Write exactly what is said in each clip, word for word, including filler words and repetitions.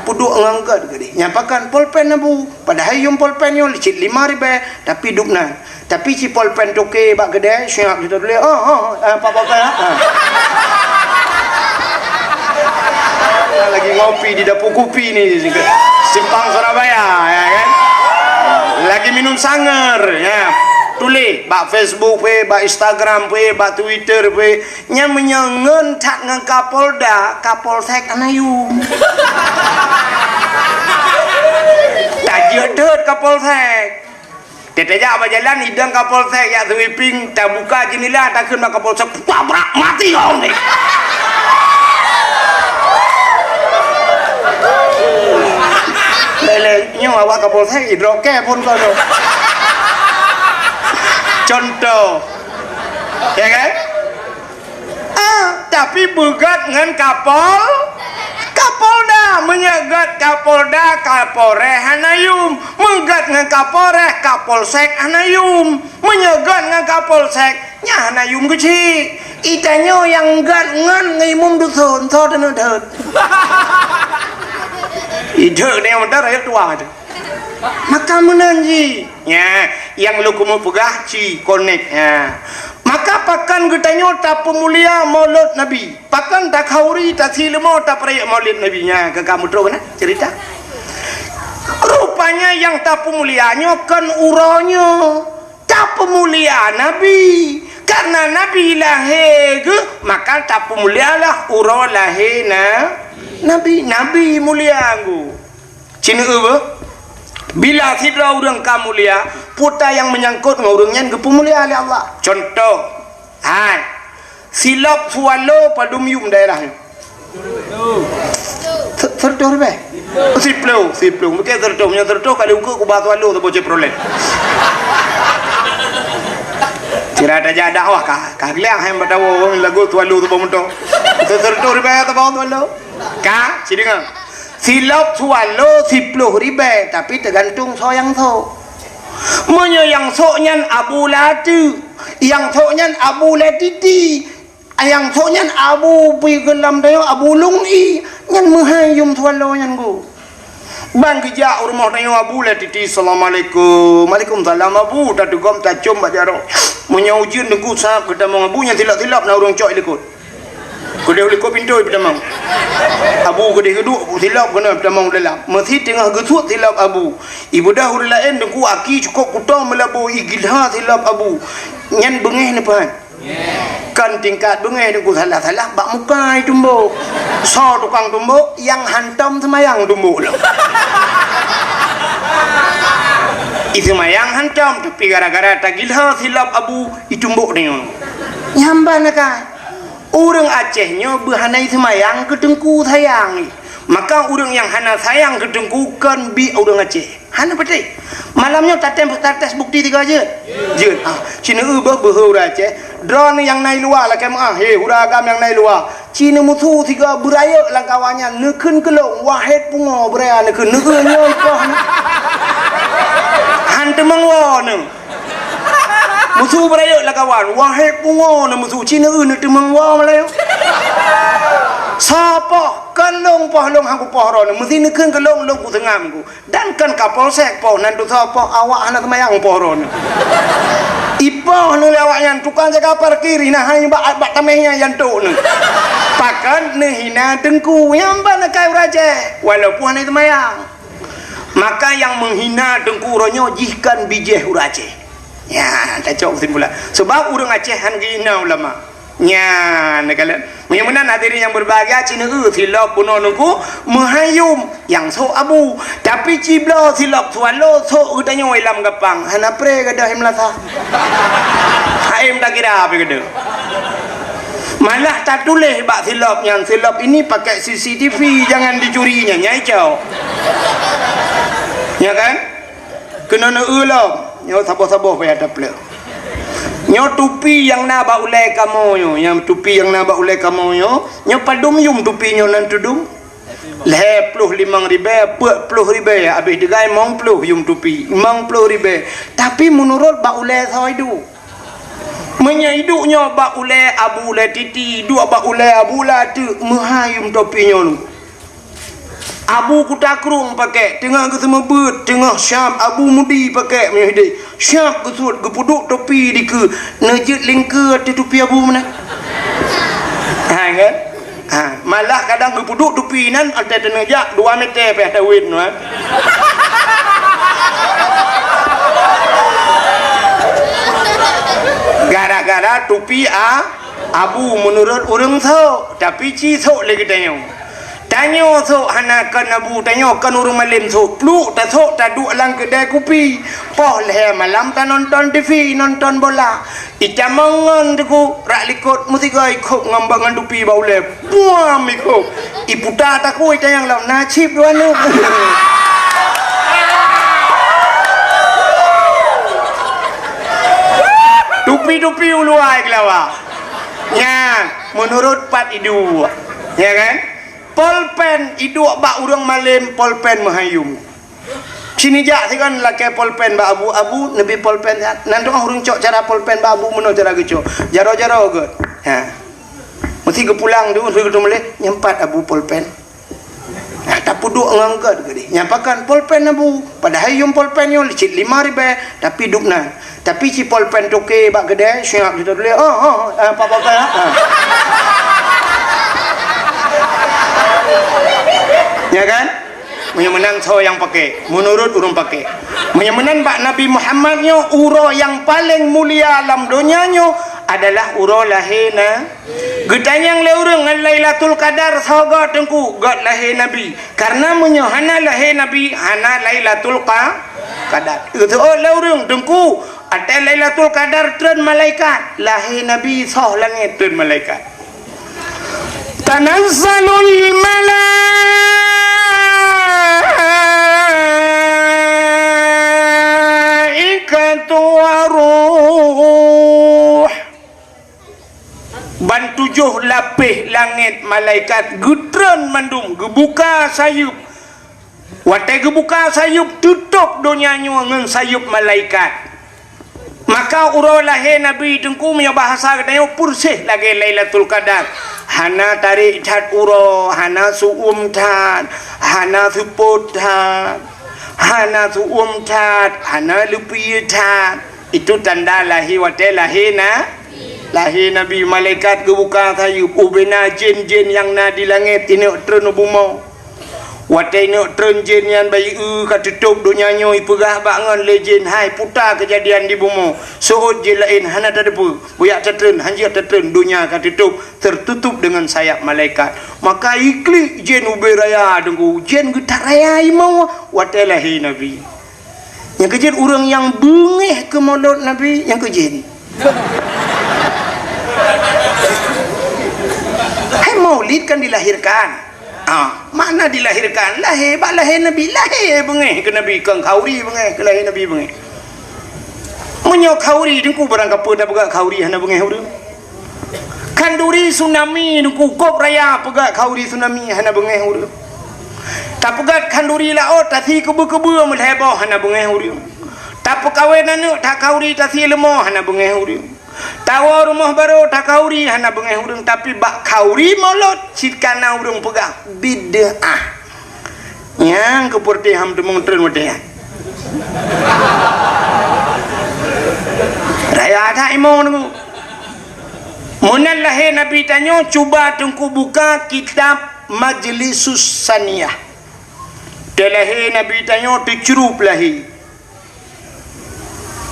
Peuduek ngon gét keudeh. Nyan pakon polpen Abu. Padahai yum polpen nyoe cit lima ribèe, tapi duek nan. Tapi ci polpen toke bak keudè, siap kita tuléh. Oh, oh, eh, Pak Polpen, ah. Lagi ngopi di Dapur Kupi ni, Simpang Surabaya, ya kan? Lagi minum sanger, ya. Tuléh bak Facebook pih, bak Instagram pih, bak Twitter pih. Nyan meunyoe ngon that ngon Kapolda, Kapolsek hana yum. Tajeuet deuet Kapolsek. Teutajak bak jalan, idong Kapolsek jak sweeping, tabuka jeundela, takheun bak Kapolsek, "Tabrak, mati kau ni!" Lé-lé, nyoe awak Kapolsek, idrop kèe phôn kau tu. Contoh. Ya kan? Ah, tapi beugét ngon Kapol, Kapolda. Meunyoe gét Kapolda, Kapolres hana yum. Meugét ngon Kapolres, Kapolsek hana yum. Meunyoe gét ngon Kapolsek, nyan hana yum keuchik. Itanyoe nyang gét ngon ngon imum dusun, soe teuneuk deuet. Ideuek ni meunan rakyat tuha tu. Maka meunan jih. Nya, nyang lôn keumeung peugah ci konek. Nya. Maka pakon geutanyoe tapeumulia Maulud Nabi? Pakon takhauri, tasi leumo tapeurayeuk Maulud Nabi? Nya, ka, ka meutroh keunan cerita. Rupanya nyang tapeumulia nyoe kon uroe nyoe. Tapeumulia Nabi. Karena Nabi lahé geuh, maka tapeumulialah uroe lahé na-, Nabi. Nabi mulia geuh. Ci neueu beuh, bila sidroe ureueng ka mulia, peue ta nyang meunyangkot ngon ureueng nyan geupeumulia lé Allah. Contoh, hai, silop Swallow padum yum daerah nyoe? Se-, siratoh ribèe? Siploh, siploh. Mungken siratoh, meunyoe siratoh kali ukeue kubah Swallow saboh Chevrolet. Sira tajak dakwah ka, ka geuliang hai bak tawoe lagu Swallow saboh moto. Siratoh ribèe saboh Swallow. Ka, ci deungö. Silop Swallow siploh ribèe, tapi teugantung soe nyang sôk. Meunyoe nyang sôk nyan Abu Lateuk, nyang sôk nyan Abu Latiti, nyang sôk nyan Abu pi geulam dayoe Abu Lung I, nyan meuhai yum Swallow nyan geuh. Ban geujak u rumoh tanyoe Abu Latiti, "Assalamualaikum." "Waalaikumsalam, Abu." Tateugom tacôm bak jaroe. Meunyoe ujeuen teungku sab geutamong Abu, nyan silop-silop na ureueng cok i likot. Keudeh u likot pintoe peutamong. Abu keudeh geuduek, silop keunoe peutamong u dalam. Meusi teungoh geusuet silop Abu. Ibeudôh ureueng laén teungku aki cukôp kuto meulabô igilha silop Abu. Nyan beungéh neupeuhan. Kon tingkat beungéh teungku salah-salah bak muka itumbok. Soe tukang tumbok, nyang hantom seumayang tumbok lom. Iseumayang hantom, tapi gara-gara tagilha silop Abu itumbok deungon. Nyan ban akai. Ureueng Aceh nyoe beuhana iseumayang keu teungku sayang. Maka ureueng nyang hana sayang keu teungku kon biek ureueng Aceh. Hana patéh. Malam nyoe tatem, tates bukti tiga jeuet? Jeuet. Ah, ci neueu beuh beuhe ureueng Aceh. Droeneuh nyang na i luwa lakèe meu'ah, he, ureueng agam nyang na i luwa. Ci neumusu sigoe beurayeuk lam kawan nyan, neukheun keu lôn, wahét pungo beuraya neukheun, neueu nyoe i poh nyoe. Han teumeung woe neuh. Musu beurayeuk lam kawan, wahét pungo neuh musu, ci neueu neuteumeung woe meulayeue. Soe poh, kon lôn poh lôn han kupoh droeneuh, meusi neukheun keu lôn, lôn kuseungab ku. Dan kon Kapolsek poh, nan tusoe poh, awak hana seumayang poh droeneuh. Ipoh neuh lé awak nyan, tukang jaga parkir, hina hai bak, bak taméh nyan, nyan tok neuh. Pakon neuhina teungku, nyan ban akai ureueng Aceh, walaupun hana seumayang. Maka nyang meuhina teungku uroe nyoe jih kon bijéh ureueng Aceh. Nyan, tacok keusimpulan. Sabab ureueng Aceh han geuhina ulama. Nyan, neukalon. Meunyoe meunan hadirin nyang berbahagia, ci neueu silop bunoe teungku meuhai yum nyang sôk Abu. Tapi ci bloe silop Swallow sôk geutanyoe lam gapang. Hana pré gadôh i meulasa. Haém takira pih gadôh. Malah tatuléh bak silop nyan, "Silop ini pakai C C T V, jangan dicuri," nyan, nyai cok. Ya kan? Keunoe neueu lom, nyoe saboh-saboh payah taplôh. Nyoe tupi nyang na bak ulèe kamoe nyoe, nyang tupi nyang na bak ulèe kamoe nyoe, nyoe padum yum tupi nyoe nan tudum? Lhèe ploh limong ribèe, peuet ploh ribèe, abéh teugai limong ploh yum tupi, limong ploh ribèe. Tapi meunurot bak ulèe soe iduek? Meunyoe iduek nyoe bak ulèe Abu Latiti, iduek bak ulèe Abu Lateuk, meuhai yum tupi nyoe. Abu Kuta Krueng pakèk, teungoh geuseumeubeuet, teungoh siap Abu Mudi pakèk meunyoe hidéh. Siap geusuet, geupeuduek topi dikeue, neujeuet lingkeue ateueh topi Abu meunan. Ha, kan? Ha, malah kadang geupeuduek topi nyan, watèe teuneuk jak, dua meter pih tawét nyan. Gara-gara topi a, Abu meunurot ureueng sôk, tapi ci sôk lé geutanyoe. Tanyoe sôk hana kon Abu, tanyoe kon ureueng malém sôk. Pluek tasôk taduek lam keudè kupi. Poh lhèe malam tanonton T V, nonton bola. Itamong ngon Teungku, rak likot meusigoe ikhôb ngon bak ngon tupi bak ulèe. Buam ikhôb. Iputa takue itanyong lom, na chip dua neuk. Tupi-tupi uluwa keulawa. Nyan, meunurot pat iduek. Ya kan? Polpen iduek bak ureueng malém, polpen meuhayum. Sini jak sigon lakèe polpen bak Abu, Abu neubi polpen nyan. Nan teungoh ureueng cok cara polpen bak Abu meunoe cara geucok. Jaroe-jaroe gèt. Ha. Meusi geupulang tu, meusi geuteumeuléh, nyan pat Abu polpen. Nah, tapeuduek ngon gèt geuh. Nyan pakon polpen Abu. Padahai yum polpen nyoe cit lima ribèe, tapi dub nan. Tapi ci polpen toke bak keudè, siap sitoe tuléh, "Oh, oh, oh, eh, Pak Polpen, ah." Ah. Ya kan? Meunyoe meunan soe nyang pakèk, meunurot ureueng pakèk. Meunyoe meunan bak Nabi Muhammad nyoe, uroe nyang paleng mulia lam donya nyoe adalah uroe lahé na-, geutanyong lé ureueng ngon Lailatul Qadar soe gèt Teungku, gèt lahé Nabi. Karena meunyoe hana lahé Nabi, hana Lailatul Qa-, Qadar. Geuteuôt lé ureueng, Teungku, watèe Lailatul Qadar treun malaikat, lahé Nabi soh langèt treun malaikat. Tanazzalul malaikatu waruh. Ban tujoh lapéh langèt malaikat geutreun mandum, geubuka sayeup. Watèe geubuka sayeup, teutôb donya nyoe ngon sayeup malaikat. Maka uroe lahé Nabi Teungku, meunyoe bahasa geutanyoe, peureséh lagèe Lailatul Qadar. Hana tarék that uroe, hana su'uem that, hana seupôt that, hana su'uem that, hana leupie that. Itu tanda lahé watèe lahé na-, lahé Nabi. Malaikat geubuka sayeup, ubena jén-jén nyang na di langèt ineuk treun u bumoe. Watèe ineuk treun jén nyan bayeue ka teutôb donya nyoe, ipeugah bak ngon lé jén, "Hai, puta keujadian di bumoe. Seuôt jén laén hana tateupeue. Bujak tatreun, hanjeuet tatreun, donya ka teutôb, tertutup dengan sayap malaikat." Maka iklik jén ubé raya Teungku, jén geutaraya imoe watèe lahé Nabi. Nyang keujeuet ureueng nyang beungéh keu maulud Nabi, nyang keujeuet. Hai, maulid kan dilahirkan. Ah, makna dilahirkan, lahé bak lahé Nabi, lahé beungéh keu Nabi, kon khauri beungéh keu lahé Nabi beungéh. Meunyoe khauri Teungku, barangkapeue tapeugah khauri hana beungéh ureueng. Khanduri tsunami Teungku, kôb raya peugah khauri tsunami hana beungéh ureueng. Tapeugah khanduri laôt tasi keubeu-keubeu meulhèe boh hana beungéh ureueng. Tapeukawen aneuk takhauri tasi leumo hana beungéh ureueng. Tawoe rumoh barô takhauri hana beungéh ureueng, tapi bak khauri maulud cit kana ureueng peugah bid'ah. Nyang keu peureutih ham teumong treun watèe nyan. Raya that imoe Teungku. Meunan lahé Nabi tanyoe, cuba Teungku buka kitab Majlisus Saniyah. Watèe lahé Nabi tanyoe teucrup lahé.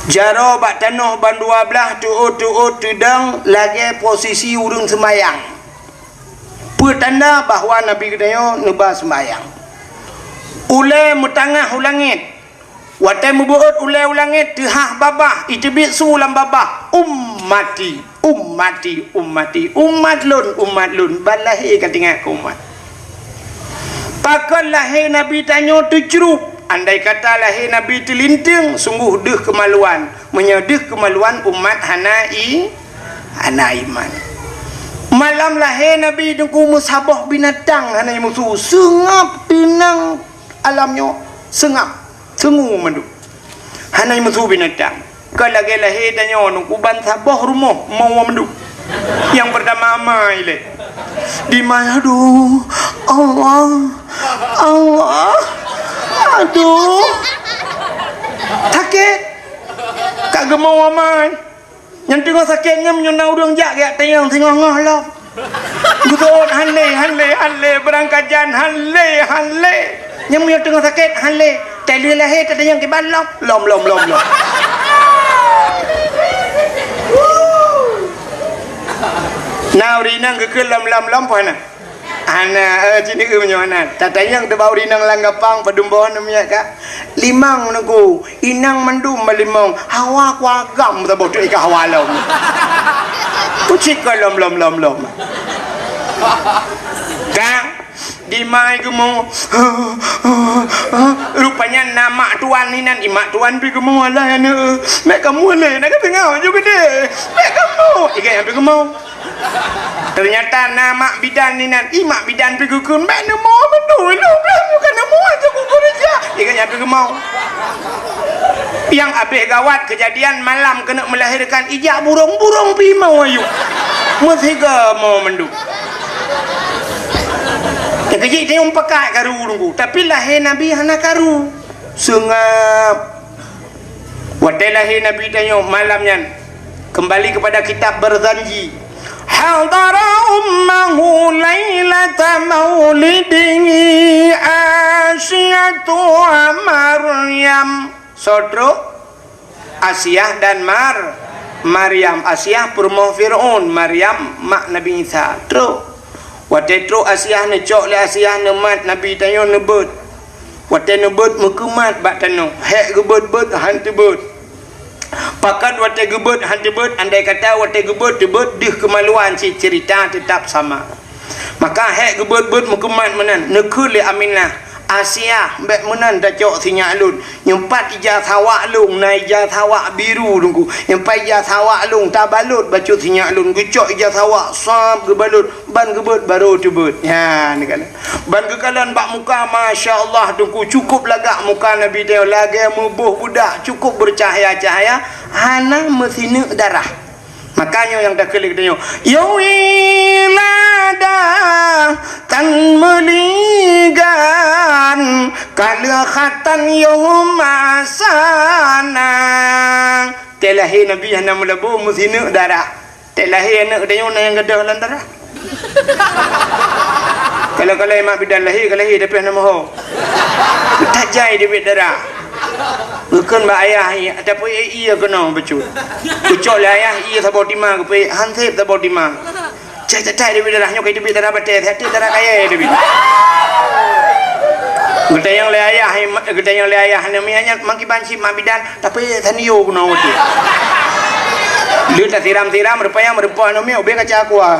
Jaroe bak tanoh ban dua blaih, teuôt-teuôt teudong lagèe posisi ureueng seumayang. Peue tanda bahwa Nabi geutanyoe neuba seumayang. Ulèe meutangah u langèt. Watèe meubeuôt ulèe u langèt, teuhah babah, iteubiet su lam babah, "Ummati, ummati, ummati, umat lôn, umat lôn." Ban lahé ka teuingat keu umat. Pakon lahé Nabi tanyoe teucrup? Andai kata lahé Nabi teulinteung, sunggoh deuh keumaluan. Meunyoe deuh keumaluan, umat hana i-, hana iman. Malam lahé Nabi Teungku, meusaboh binatang hana jimusu, seungab teunang alam nyoe, seungab, seungue mandum. Hana jimusu binatang. Ka lagèe lahé tanyoe Teungku, ban saboh rumoh moe mandum. Nyang peurtama ma ilèe. Dimai, aduh, Allah, Allah, aduh, sakét. Ka geumoe amai. Nyang teungoh sakét nyan meunyoe na ureuëng jak geujak tanyong singoh-ngoh lom. Geuseuôt han lé, han lé, han lé, beurangkajan han lé, han lé. Nyan meunyoe teungoh sakét han lé. Teuh lheueh lahé tatanyong kiban lom, lom, lom, lom, lom. Na ureuëng inong geukheun lom, lom, lom, peue hana? Hana, eh, cit neu meunyoe hana. Tatanyong teuh bak ureuëng inong lam gapang, padum boh aneuk miet ka? Limong, Teungku. Inong mandum meulimong. Hawa kuagam saboh teuk ika hawa lom. Kucik ka lom, lom, lom, lom. Ka? Dimai geumoe. Rupanya na mak tuan inan, i mak tuan pi geumoe, "Alah aneuk, mek kamoe lé, na ka teungoh ju geude. Mek kamoe." Igai pi geumoe. Ternyata na mak bidan inan, i mak bidan pi geukheun, "Mek neumoe beutôi lôn, lôn bukan neumoe, teungku keureuja." Igai pi geumoe. Nyang abéh gawat keujadian malam keuneuk meulahirkan, ijak burông-burông pi moe ayue. Meusiga moe mandum. Nyang keujih tayong pakat karu Teungku, tapi lahé Nabi hana karu. Seungab. Watée lahé Nabi tanyoe malam nyan, keumbali keupada kitab Barzanji, hadara ummahu lailata maulidihi Asiyatu wa Maryam. Soe trok? Asiah dan Mar-, Maryam. Asiah peurumoh Fir'aun, Maryam mak Nabi Isa. Trok. Watée trok Asiah neucok lé Asiah neumat Nabi tanyoe neubeuet. Watée neubeuet meukeumat bak tanoh, hék geubeuet-beuet han teubeuet. Pakon watée geubeuet han teubeuet, andai kata watée geubeuet teubeuet deuh keumaluan cit ceurita teutap sama. Maka hék geubeuet-beuet meukeumat meunan, neukheun lé Aminah, "Asiah, bék meunan tacok sinyak lôn. Nyoe pat ija sawak lôn, na ija sawak biru Teungku. Nyoe pat ija sawak lôn, tabalot bacut sinyak lôn." Geucok ija sawak, sab geubalot, ban geubeuet barô teubeuet. Nyan geukalon. Ban geukalon bak muka, masya Allah Teungku, cukup lagak muka Nabi tanyoe, lagée meuboh budak, cukup beucahya-cahya, hana meusineuk darah. Maka nyoe nyang takheun lé geutanyoe, "Ya wiladah, tan meuligan, ka lheueh khatan yoh masana." Teuh lahé Nabi hana meulabô meusineuk darah. Teuh lahé aneuk geutanyoe na nyang gadôh lam darah. Kalau-kalau mak bidan lahé, ka lahé tapi hana moho. Tajai deubiet darah. Geukheun bak ayah, "Tapi ie keunoe bacut." Geucok lé ayah ie saboh tima, geupeuék han sép saboh tima. Cai tatai deubiet darah nyoe, kai deubiet darah batée, hati darah kayée deubiet. Geutanyong lé ayah, geutanyong lé ayah, "Aneuk miet nyan, mang kiban cit mak bidan?" Tapi tanyoe keunoe watée. Lheueh tasiram-siram, rupanya meureumpok aneuk miet ubé kaca aqua.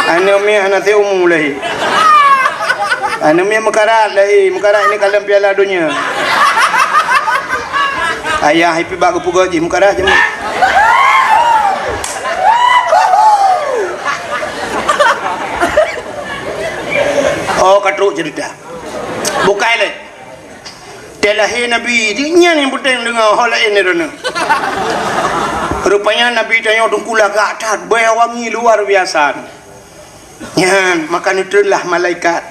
Aneuk miet hana seumu lahé. Aneuk miet meukarat lahé, meukarat ini kalon Piala Donya. Ayah ipi bak geupeugah jih meukarat jih. Oh, ka trok cerita. Bukai lé. Teuh lahé Nabi, nyan nyang peunteng deungoe, ho laén droeneuh. Rupanya Nabi tanyoe teungku lagak that, bèe wangi luar biasa. Nyan, maka neutreunlah malaikat.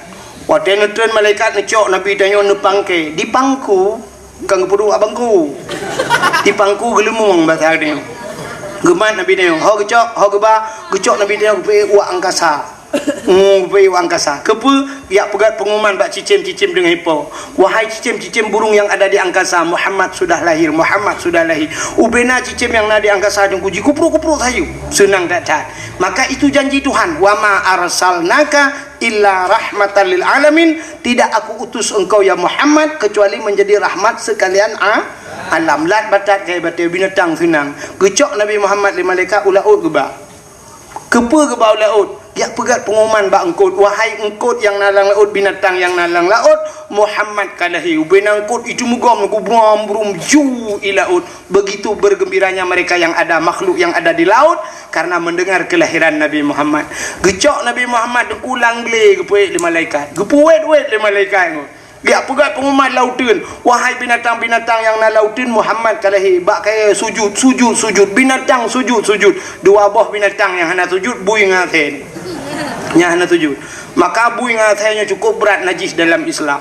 Watèe neutreun malaikat neucok Nabi tanyoe neupangke, dipangku, kon geupeuduek bak bangku. Dipangku geuleumong basa tanyoe. Geumat Nabi tanyoe, ho geucok, ho geuba, geucok Nabi tanyoe geupeuék u angkasa. Hmm, geupeuék u angkasa. Keupeue? Jak peugöt pengumuman bak cicém-cicém deungon ipo. Wahai cicém-cicém burung yang ada di angkasa, Muhammad sudah lahir, Muhammad sudah lahir. Ubena cicém nyang na di angkasa teungku jikupruek-kupruek sayu. Seunang that-that. Maka itu janji Tuhan, "Wa ma arsalnaka illa rahmatan lil alamin." Tidak aku utus engkau ya Muhammad kecuali menjadi rahmat sekalian a-, alam. Lat batat kai batèe binatang seunang. Geucok Nabi Muhammad lé malaikat u laôt geuba. Keupeue geuba u laôt? Jak peugöt pengumuman bak eungkôt, "Wahai eungkôt nyang na lam laôt, binatang nyang na lam laôt, Muhammad ka lahé." Ubena eungkôt itu meugom gubrom brum ju i laôt. Begitu bergembiranya mereka yang ada, makhluk yang ada di laut, karena mendengar kelahiran Nabi Muhammad. Geucok Nabi Muhammad teungku lam glé geupeuék lé malaikat. Geupeuwét-wét lé malaikat ngon. Geujak peugah pengumuman lam uteuen, "Wahai binatang-binatang nyang na lam uteuen, Muhammad ka lahé." Bak kayèe sujud, sujud, sujud. Binatang sujud, sujud. Dua boh binatang nyang hana sujud, bui ngon asèe. Nyang hana sujud. Maka bui ngon asèe nyoe cukup brat najis dalam Islam.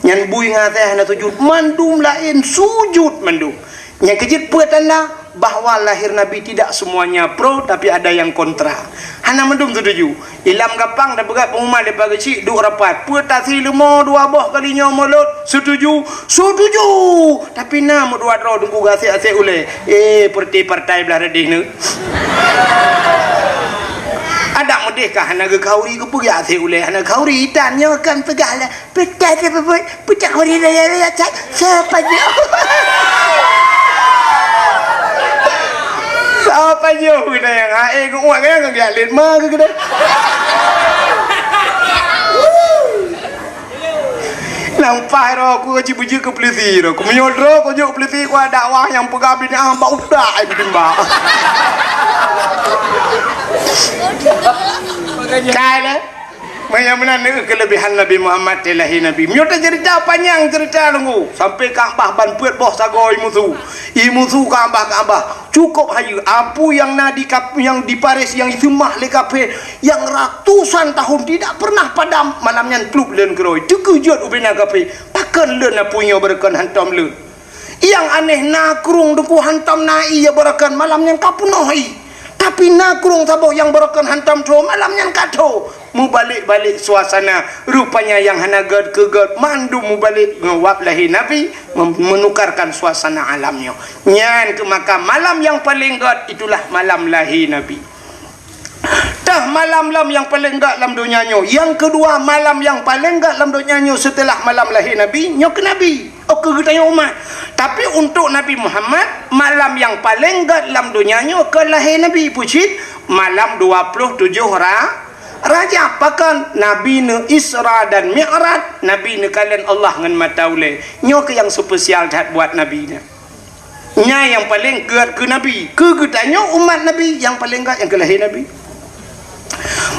Nyan bui ngon asèe hana sujud. Mandum laén sujud mandum. Nyang keujeuet peue tanda bahwa lahé Nabi tidak semuanya pro, tapi ada yang kontra. Hana mandum setuju. Ilam gampang tapeugah pengumuman daripada keuchik duek rapat. Peue tasi leumo dua boh kali nyoe mulod? Setuju. Setuju. Tapi na meudua droe teungku gasek-asek ulèe. Eh, partai-partai blah reudeh nyoe. Adak meudeh ka hana geukhauri, keupeue gasek ulèe hana khauri? Itan nyoe kan peugah lah. Peucah sapeue, peucah kuri raya-raya cat, sapajoh. Sapajoh geutanyoe, hai, geuuet geutanyoe, geujak lét ma geuh geutanyoe. Nang paih roh ku, ka jibeujeuet keu peulisi roh. Ku meunyoe droe ku jok peulisi, ku dakwah nyang peugah binatang bak utak ai bitimbak. Kai lé. Meunyoe meunan nyoe keuleubehan Nabi Muhammad, teulahé Nabi. Meunyoe taceurita panyang ceurita teungku, sampoe Ka'bah ban peuet boh sagoe imusu. Imusu Ka'bah, Ka'bah. Cukup hayeue, api nyang na di kap-, nyang di Paris nyang iseumah lé kafé, nyang ratusan tahun tidak pernah padam, malam nyan plup lôn keudroe. Teukeujot ubena kafé, pakon lôn api nyoe beureukan hantom lôn. Nyang aneh na krueng teungku hantom na ié beureukan, malam nyan ka peunoh ié. Tapi na krueng saboh nyang beureukan hantom tho, malam nyan ka tho. Mubalek-balek suasana. Rupanya nyang hana gèt keu gèt, mandum mubalek ngon wab lahé Nabi, mem-, menukarkan suasana alam nyoe. Nyan keuh maka malam nyang paleng gèt itulah malam lahé Nabi. Tah malam lom nyang paleng gèt lam donya nyoe. Nyang keudua, malam nyang paleng gèt lam donya nyoe seuteulah malam lahé Nabi, nyoe keu Nabi. Oh, keu geutanyoe umat. Tapi untuk Nabi Muhammad, malam nyang paleng gèt lam donya nyoe keu lahé Nabi. Peue cit? Malam dua ploh tujoh Ra-, Rajab. Pakon? Nabi neu Isra dan Mi'raj, Nabi neukalon Allah ngon mata ulèe. Nyoe keuh nyang spesial that buat Nabi nyan. Nyan nyang paleng gèt keu Nabi. Keu geutanyoe umat Nabi, nyang paleng gèt nyang keu lahé Nabi.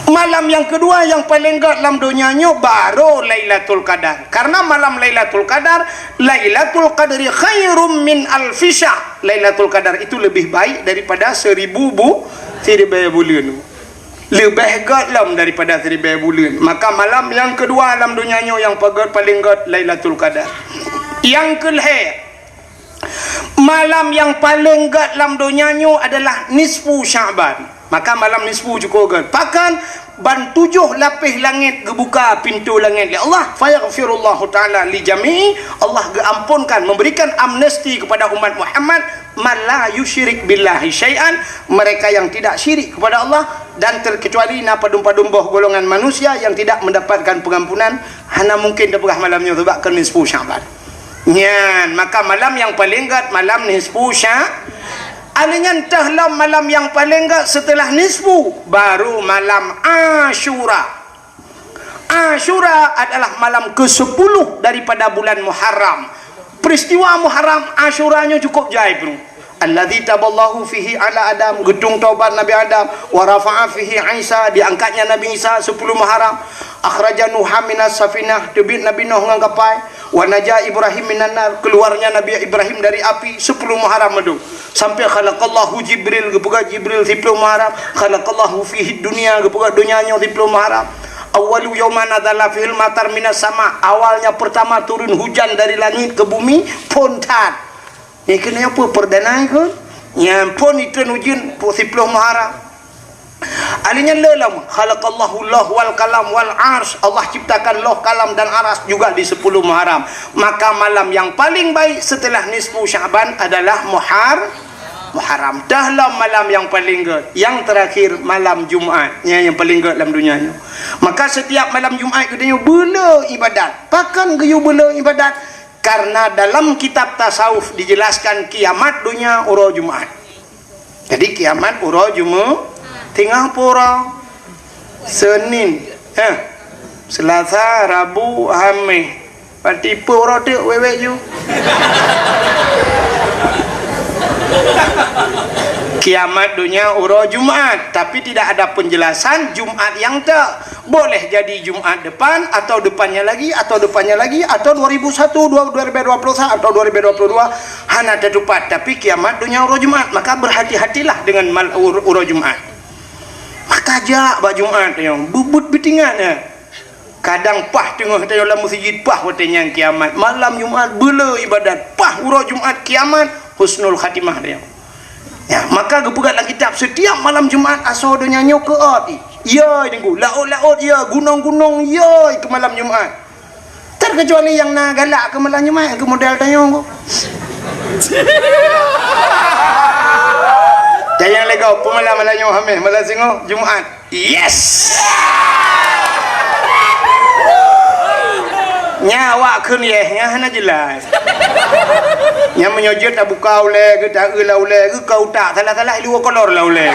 Malam nyang keudua nyang paleng gèt lam donya nyoe baru Lailatul Qadar. Karena malam Lailatul Qadar, Lailatul Qadri khairum min alfi syahr. Lailatul Qadar itu lebih baik daripada seribu bu-, siribèe buleuen. Leubeh gèt lom daripada siribèe buleuen. Maka malam nyang keudua lam donya nyoe nyang pagèt paleng gèt Lailatul Qadar. Nyang keulhèe, malam nyang paleng gèt lam donya nyoe adalah nisfu Sya'ban. Maka malam nisfu cukup gèt. Pakon? Ban tujoh lapéh langèt geubuka pintoe langèt lé Allah. Fayaghfirullahu ta'ala li jami'i. Allah geuamponkan, memberikan amnesti kepada umat Muhammad, man la yusyrik billahi syai'an, mereka yang tidak syirik kepada Allah, dan terkecuali na padum-padum boh golongan manusia yang tidak mendapatkan pengampunan. Hana mungkin tapeugah malam nyoe, sabab keu nisfu Sya'ban. Nyan, maka malam nyang paleng gèt malam nisfu Sya-, alèh nyan teuh lom malam nyang paleng gèt seuteulah nisfu, baru malam Asyura. Asyura adalah malam kesepuluh daripada bulan Muharram. Peristiwa Muharram Asyura nyoe cukup jai peunoh. Alladzi taballahu fihi ala Adam, geutung taubat Nabi Adam, wa rafa'a fihi Isa, diangkatnya Nabi Isa sepuluh Muharram, akhraja Nuha minas safinah, teubiet Nabi Nuh ngon kapai, wa naja Ibrahim minan nar, keluarnya Nabi Ibrahim dari api, sepuluh Muharram mandum. Sampai khalaqallahu Jibril, geupeugah Jibril sepuluh Muharram, khalaqallahu fihi dunya, geupeugah donya nyoe sepuluh Muharram. Awwalu yauman nazala fihil matar minas sama, awalnya pertama turun hujan dari langit ke bumi, phôn that. Nyan keuh nyoe peue perdana keuh? Nyan phôn itreun ujeuen peuet siplôh Muharram. Alèh nyan le lom, khalaqallahu lauh wal qalam wal arsy. Allah ciptakan lauh, kalam dan arsy juga di sepuluh Muharram. Maka malam yang paling baik setelah nisfu Sya'ban adalah Muhar-, Muharram. Teuh lom malam yang paling gèt. Yang terakhir malam Jumat. Nyan yang paling gèt lam donya nyoe. Maka setiap malam Jumat geutanyoe beuleu ibadat. Pakon geuyue beuleu ibadat? Karena dalam kitab tasawuf dijelaskan kiamat donya uroe Jumat. Jadi kiamat uroe Jumat, teungoh pue uroe? Senin, eh, Selasa, Rabu, Hamis. Berarti pue uroe teuk wèk-wèk ju. Kiamat donya uroe Jumat, tapi tidak ada penjelasan Jumat yang tak. Boleh jadi Jumat depan, atau depannya lagi, atau depannya lagi, atau dua ribu satu, dua-, dua ribu dua puluh satu, atau dua ribu dua puluh dua, hana tatupat. Tapi kiamat donya uroe Jumat, maka berhati-hatilah dengan mal-, ur-, uroe Jumat. Maka jak bak Jumat nyoe, bubut beutingat nyan. Kadang pah teungoh tanyoe lam meuseujid, pah watée nyan kiamat. Malam Jumat beuleu ibadat, pah uroe Jumat kiamat, husnul khatimah dia. Ya, maka geupeugah lam kitab, setiap malam Jumat asoe donya nyoe keuot. Ya, Teungku, laôt-laôt ya, gunong-gunong ya keu malam Jumat. Terkecuali nyang na galak keu malam Jumat, keu model tanyoe. Dan nyang lego, peumalam malam nyoe Hamis, malam singoh Jumat. Yes! Nya awak kheun yes, nya hana jelas. Nya meunyoe jeuet tabuka ulée geuh, taeu lam ulée geuh, ka utak salah-salah, ilu kolor lam ulée.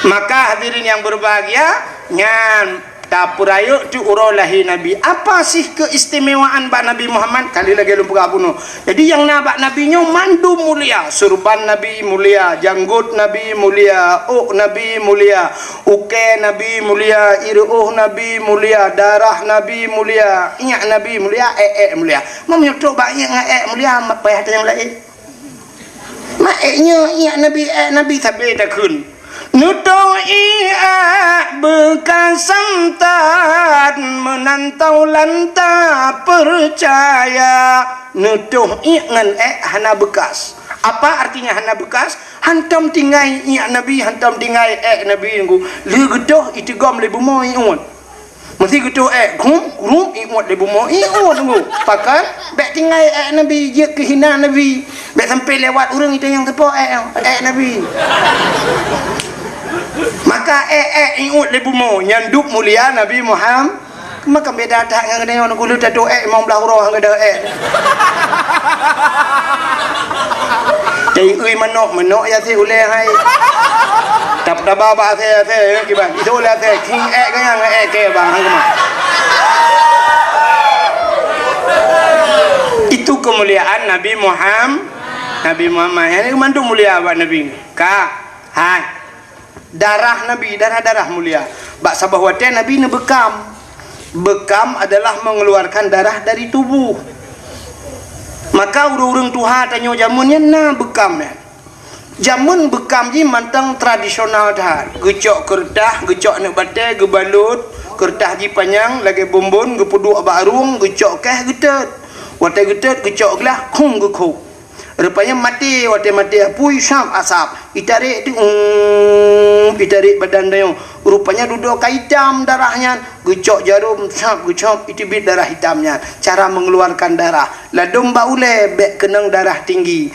Maka hadirin yang berbahagia, nyan tapeurayeuk teuk uroe lahé Nabi. Apa sih keistimewaan bak Nabi Muhammad? Kali lagée lôn peugah bunoe. Jadi nyang na bak Nabi nyoe mandum mulia. Surban Nabi mulia, janggot Nabi mulia, ôk Nabi mulia, ukée Nabi mulia, ireuôh Nabi mulia, darah Nabi mulia, iék Nabi mulia, ék-ék mulia. Meunyoe trok bak iék ngon ék mulia, payah tanyong laén. Mak ék nyoe iék Nabi, ék Nabi sabe takheun. Neutôh iék beukas santan, meunan tao lanta peucaya. Neutôh iék ngon ék hana beukas. Apa artinya hana beukas? Hantom tinggai iék Nabi, hantom tinggai ék Nabi nunggu. Lheueh geutôh iteugom lé bumoe iék. Meusé geutôh ék, grum, grum, iék lé bumoe, iék nunggu. Pakon? Bék tinggai ék Nabi, jeuet keu hina Nabi. Bék sampai lewat ureuëng itanyong sapo ék, ék Nabi. Maka ék, ék iék lé bumoe, nyan dub mulia Nabi Muhammad. Maka beda that ngon geutanyoe, nunggu lheueh tatôh ék limong blaih uroe han geutôh ék. Teuiui manok, manok ya si ulée hai. Tap-, taba bak asée-asée, ya, kiban. Itu ulée asée, king ék ganyang, ék kée bang, han geumah. Itu kemuliaan Nabi Muhammad. Nabi Muhammad. Yang ini mandum mulia bak Nabi. Ka, hai. Darah Nabi, darah-darah mulia. Bak saboh watée Nabi neubeukam. Beukam adalah mengeluarkan darah dari tubuh. Maka ureuëng-ureuëng tuha tanyoe jameun nyan na beukam nyan. Jameun beukam jih mantong tradisional that. Geucok keureutah, geucok aneuk batée, geubalot, keureutah jih panyang lagée bonbon, geupeuduek bak arueng, geucok keh, geutot. Watée geutot, geucok glah, khum geukhôb. Rupanya maté, watée maté apui, sab asab. Itarek tu, um, itarek badan tanyoe. Rupanya dudoe ka itam darah nyan. Geucok jarom, sab, geucok, iteubiet darah itam nyan. Cara mengeluarkan darah. Ladom bak ulée bék keunong darah tinggi.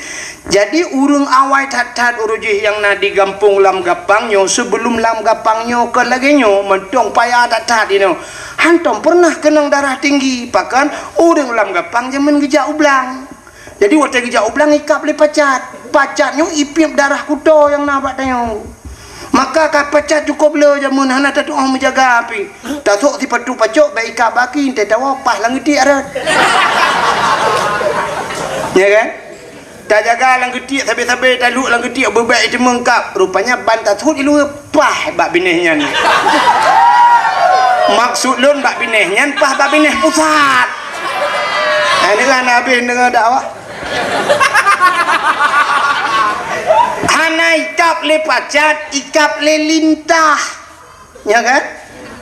Jadi, ureuëng awai that-that uroe jih nyang na di gampông Lam Gapang nyoe, sebelum Lam Gapang nyoe kon lagée nyoe, mantong paya that-that inoe. Hantom pernah keunong darah tinggi, pakon ureuëng Lam Gapang jameun geujak u blang. Jadi, watée geujak u blang ikab lé pacat. Pacat nyoe ipiep darah kuto nyang na bak tanyoe. Maka ka pacat cukôp le jameun hana tatuoh meujaga pih. Tasok sipatu pacok bak ikab baki, teuh tawoe pah lam geutiek rot. Ya kan? Tajaga lam geutiek sabe-sabe, taluek lam geutiek beubek iteumeung kab. Rupanya ban tasut iluweue pah bak binéh nyan. Maksud lôn bak binéh nyan pah bak binéh pusat. Hai, deungon habéh deungon dakwah. Hana ikab lé pacat, ikab lé lintah. Ya kan?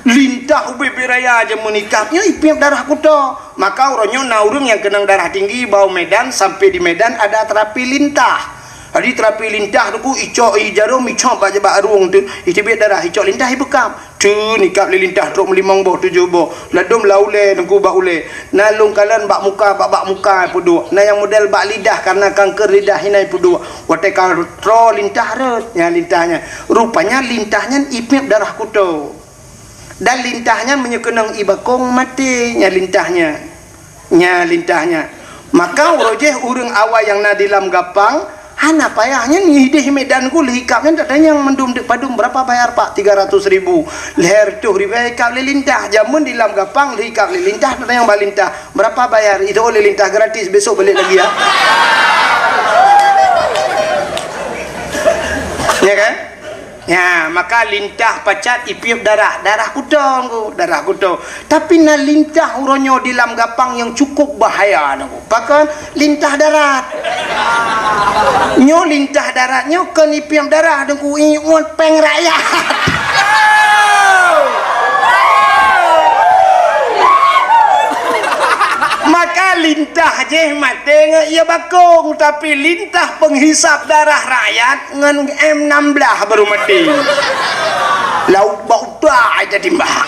Lintah ubé-bé raya jameun ikab nyoe ipiep darah kuto. Maka uroe nyoe na ureuëng nyang keunong darah tinggi bak u Medan, sampai di Medan ada terapi lintah. Jadi terapi lintah tu ku icok i jarom, icok bak, bak arueng tu, iteubiet darah, icok lintah ibeukam. Teun ikab lé lintah trok meulimong boh, tujoh boh. Ladom lam ulée, teungku bak ulée. Na lôn kalon bak muka, bak, bak muka peuduek. Na nyang model bak lidah, karena kanker lidah hina peuduek. Watée ka troe lintah rot, nyan lintah nyan. Rupanya lintah nyan ipiep darah kuto. Dan lintah nyan meunyoe keunong ibakong maté, nyan lintah nyan. Nyan lintah nyan. Maka uroe jih ureuëng awai nyang na di Lam Gapang, hana payah nyan ideh Medan ku lheueh ikab nyan tatanyong mandum deuk padum, "Berapa bayar, Pak?" "Tiga ratus ribu." Lhèe reutôh ribèe ikab lé lintah. Jameun di Lam Gapang lheueh ikab lé lintah tatanyong bak lintah, "Berapa bayar?" Itu oleh lintah gratis, besok balik lagi ya. Ya kan? Ya, maka lintah pacat ipiep darah, darah kuto, darah kuto. Tapi na lintah uroe nyoe di lam gapang nyang cukup bahaya, pakon? Lintah darat. Nyoe lintah darat nyoe kon ipiep darah, Teungku, ipiep péng rakyat. Maka lintah jih maté ngon ie bakong, tapi lintah penghisap darah rakyat ngon M enam belas baru maté. Lauk bak utak jadi mbak.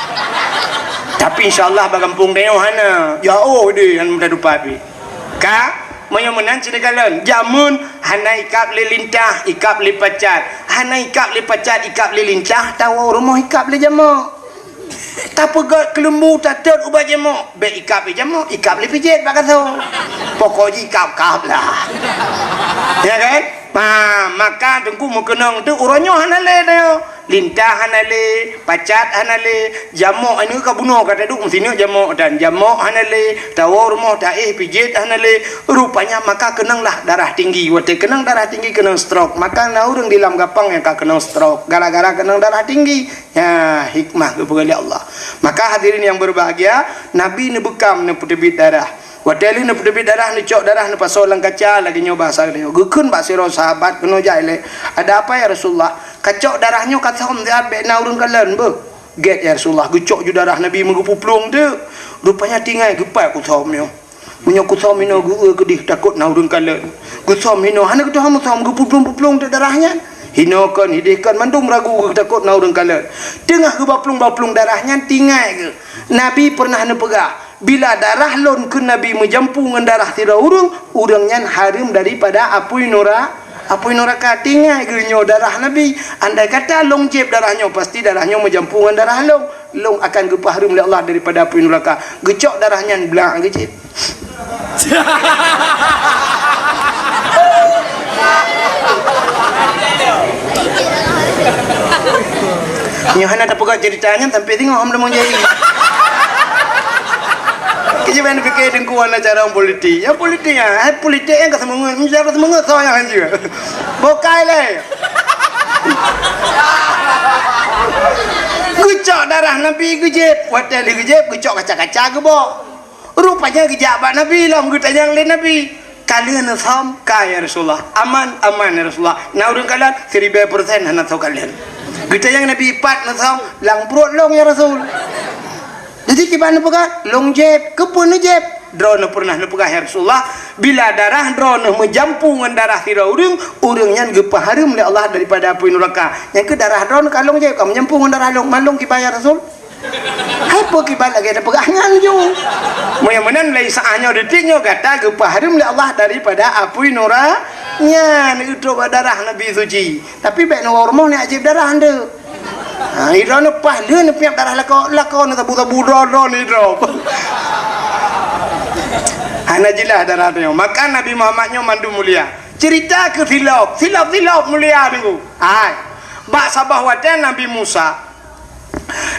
Tapi insya Allah bak gampông tanyoe hana. Jauh deh, hana mudah tupat. Ka, meunyoe meunan sinikalon, jameun hana ikab lé lintah, ikab lé pacat. Hana ikab lé pacat, ikab lé lintah, tawoe rumoh ikab lé jamok. Tapeugöt keuleumbu, tatot ubat jamok, bék ikab lé jamok, ikab lé pijet bak gasoe. Pokok jih ikab-kab lah. Ya kan? Ha, maka Teungku meukeunong tu uroe nyoe hana lé nyoe. Lintah hana lé, pacat hana lé, jamok aneuk ka bunoe ka taduek meusineuk jamok dan jamok hana lé, tawoe rumoh taéh pijet hana lé. Rupanya maka keunonglah darah tinggi. Watée keunong darah tinggi keunong stroke. Maka na ureuëng di lam gapang nyang ka keunong stroke gara-gara keunong darah tinggi. Ya, hikmah geupeugah lé Allah. Maka hadirin yang berbahagia, Nabi neubeukam neupeuteubiet darah. Watée lheueh neupeuteubiet darah, neucok darah neupasoe lam kaca lagée nyoe bahasa geutanyoe. Geukheun bak sidroe sahabat keunoe jai lé, "Ada apa ya Rasulullah? Kacok darah nyoe kathom siat bék na ureuëng kalon beuh." "Gét ya Rasulullah, geucok ju darah Nabi meugeupuplueng teuk. Rupanya tinggai geupat kuthom nyoe. Meunyoe kuthom hinoe geu-eu keudeh takot na ureuëng kalon. Geuthom hinoe hana geutuha meuthom geupuplueng-puplueng teuk darah nyan. Hinoe kon hideh kon mandum ragu geutakot na ureuëng kalon. Teungoh geubaplueng-baplueng darah nyan tinggai geuh. Nabi pernah neupeugah, 'Bila darah lôn keu Nabi meujampu ngon darah sidroe ureuëng, ureuëng nyan hareuem daripada apui nura-, apui nuraka.' Tinggai geuh nyoe darah Nabi. Andai kata lôn jieb darah nyoe, pasti darah nyoe meujampu ngon darah lôn. Lôn akan geupeuhareuem lé Allah daripada apui nuraka. Geucok darah nyan blah geujieb." Nyoe hana tapeugah cerita nyan sampai singoh hom lemong jai. Keujeuban pikir Teungku hana cara politik. Ya politik ya, hai politik nyang ka seumeungeut, cara seumeungeut soe nyang hanjeuet. Bokai lé. Geucok darah Nabi geujieb, watée lheueh geujieb geucok kaca-kaca geubok. Rupanya geujak bak Nabi lom geutanyong lé Nabi, "Ka lheueh neusom?" "Ka ya Rasulullah." "Aman?" "Aman ya Rasulullah." "Na ureuëng kalon?" "Siribée persen hana soe kalon." Geutanyong Nabi, "Pat neusom?" "Lam pruet lôn ya Rasul." Jadi kiban neupeugah, "Lôn jieb." "Keupeue neujieb?" "Droeneuh pernah neupeugah ya Rasulullah, 'Bila darah droeneuh meujampu ngon darah sidroe ureuëng, ureuëng nyan geupeuhareuem lé Allah daripada apui nuraka.' Nyang keu darah droeneuh ka lôn jieb, ka meujampu ngon darah lôn. Man lôn kiban ya Rasul?" Hai peue kiban lagée tapeugah nyan ju. Meunyoe meunan lé saát nyoe detik nyoe gata geupeuhareuem lé Allah daripada apui nura nyan, utok bak darah Nabi suci. Tapi bék neuwoe rumoh neujieb darah nteuk. Ha, idroeneuh paih lheueh neupiep darah lakoe, lakoe neusabu-sabu droe-droe nidroe. Hana jeulaih darah nyoe. Maka Nabi Muhammad nyoe mandum mulia. Cerita keu silop, silop-silop mulia Teungku. Hai. Bak saboh watée Nabi Musa,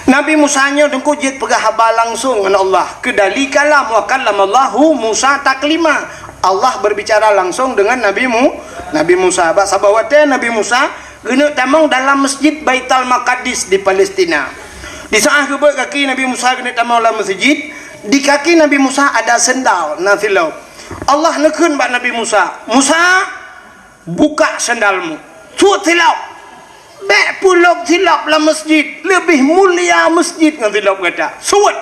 Nabi Musa nyoe Teungku jeuet peugah haba langsong ngon Allah. Keudali kalam, wa kallamallahu Musa taklima. Allah berbicara langsung dengan Nabi Mu-, Nabi Musa. Bak saboh watée Nabi Musa geuneuk tamong dalam Masjid Baitul Maqdis di Palestina. Di saát geubeuet kaki Nabi Musa geuneuk tamong lam masjid, di kaki Nabi Musa ada sendal na silop. Allah neukheun bak Nabi Musa, "Musa, buka sendalmu. Suet silop. Bék peulop silop lam masjid. Leubeh mulia masjid ngon silop gata. Suet."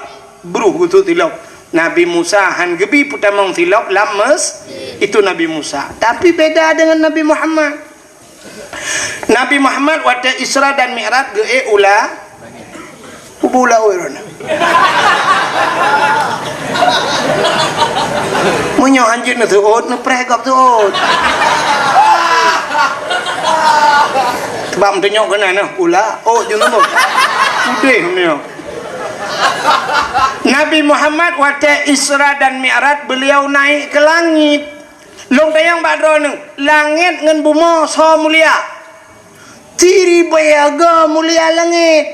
Bruh geusuet silop. Nabi Musa han geubi peutamong silop lam masjid. Itu Nabi Musa. Tapi beda dengan Nabi Muhammad. Nabi Muhammad watée Isra dan Mi'raj geuék u la-, u bu laôt droeneuh. Meunyoe hanjeuet neuseuôt, neupreh gob seuôt. Sebab meutunyok keunan nyoe, u laôt jeuet nyoe. Udeh nyoe. Nabi Muhammad watée Isra dan Mi'raj beliau naik ke langit. Lôn tanyong bak droeneuh, langét ngon bumoe soe mulia? Siribée go mulia langét.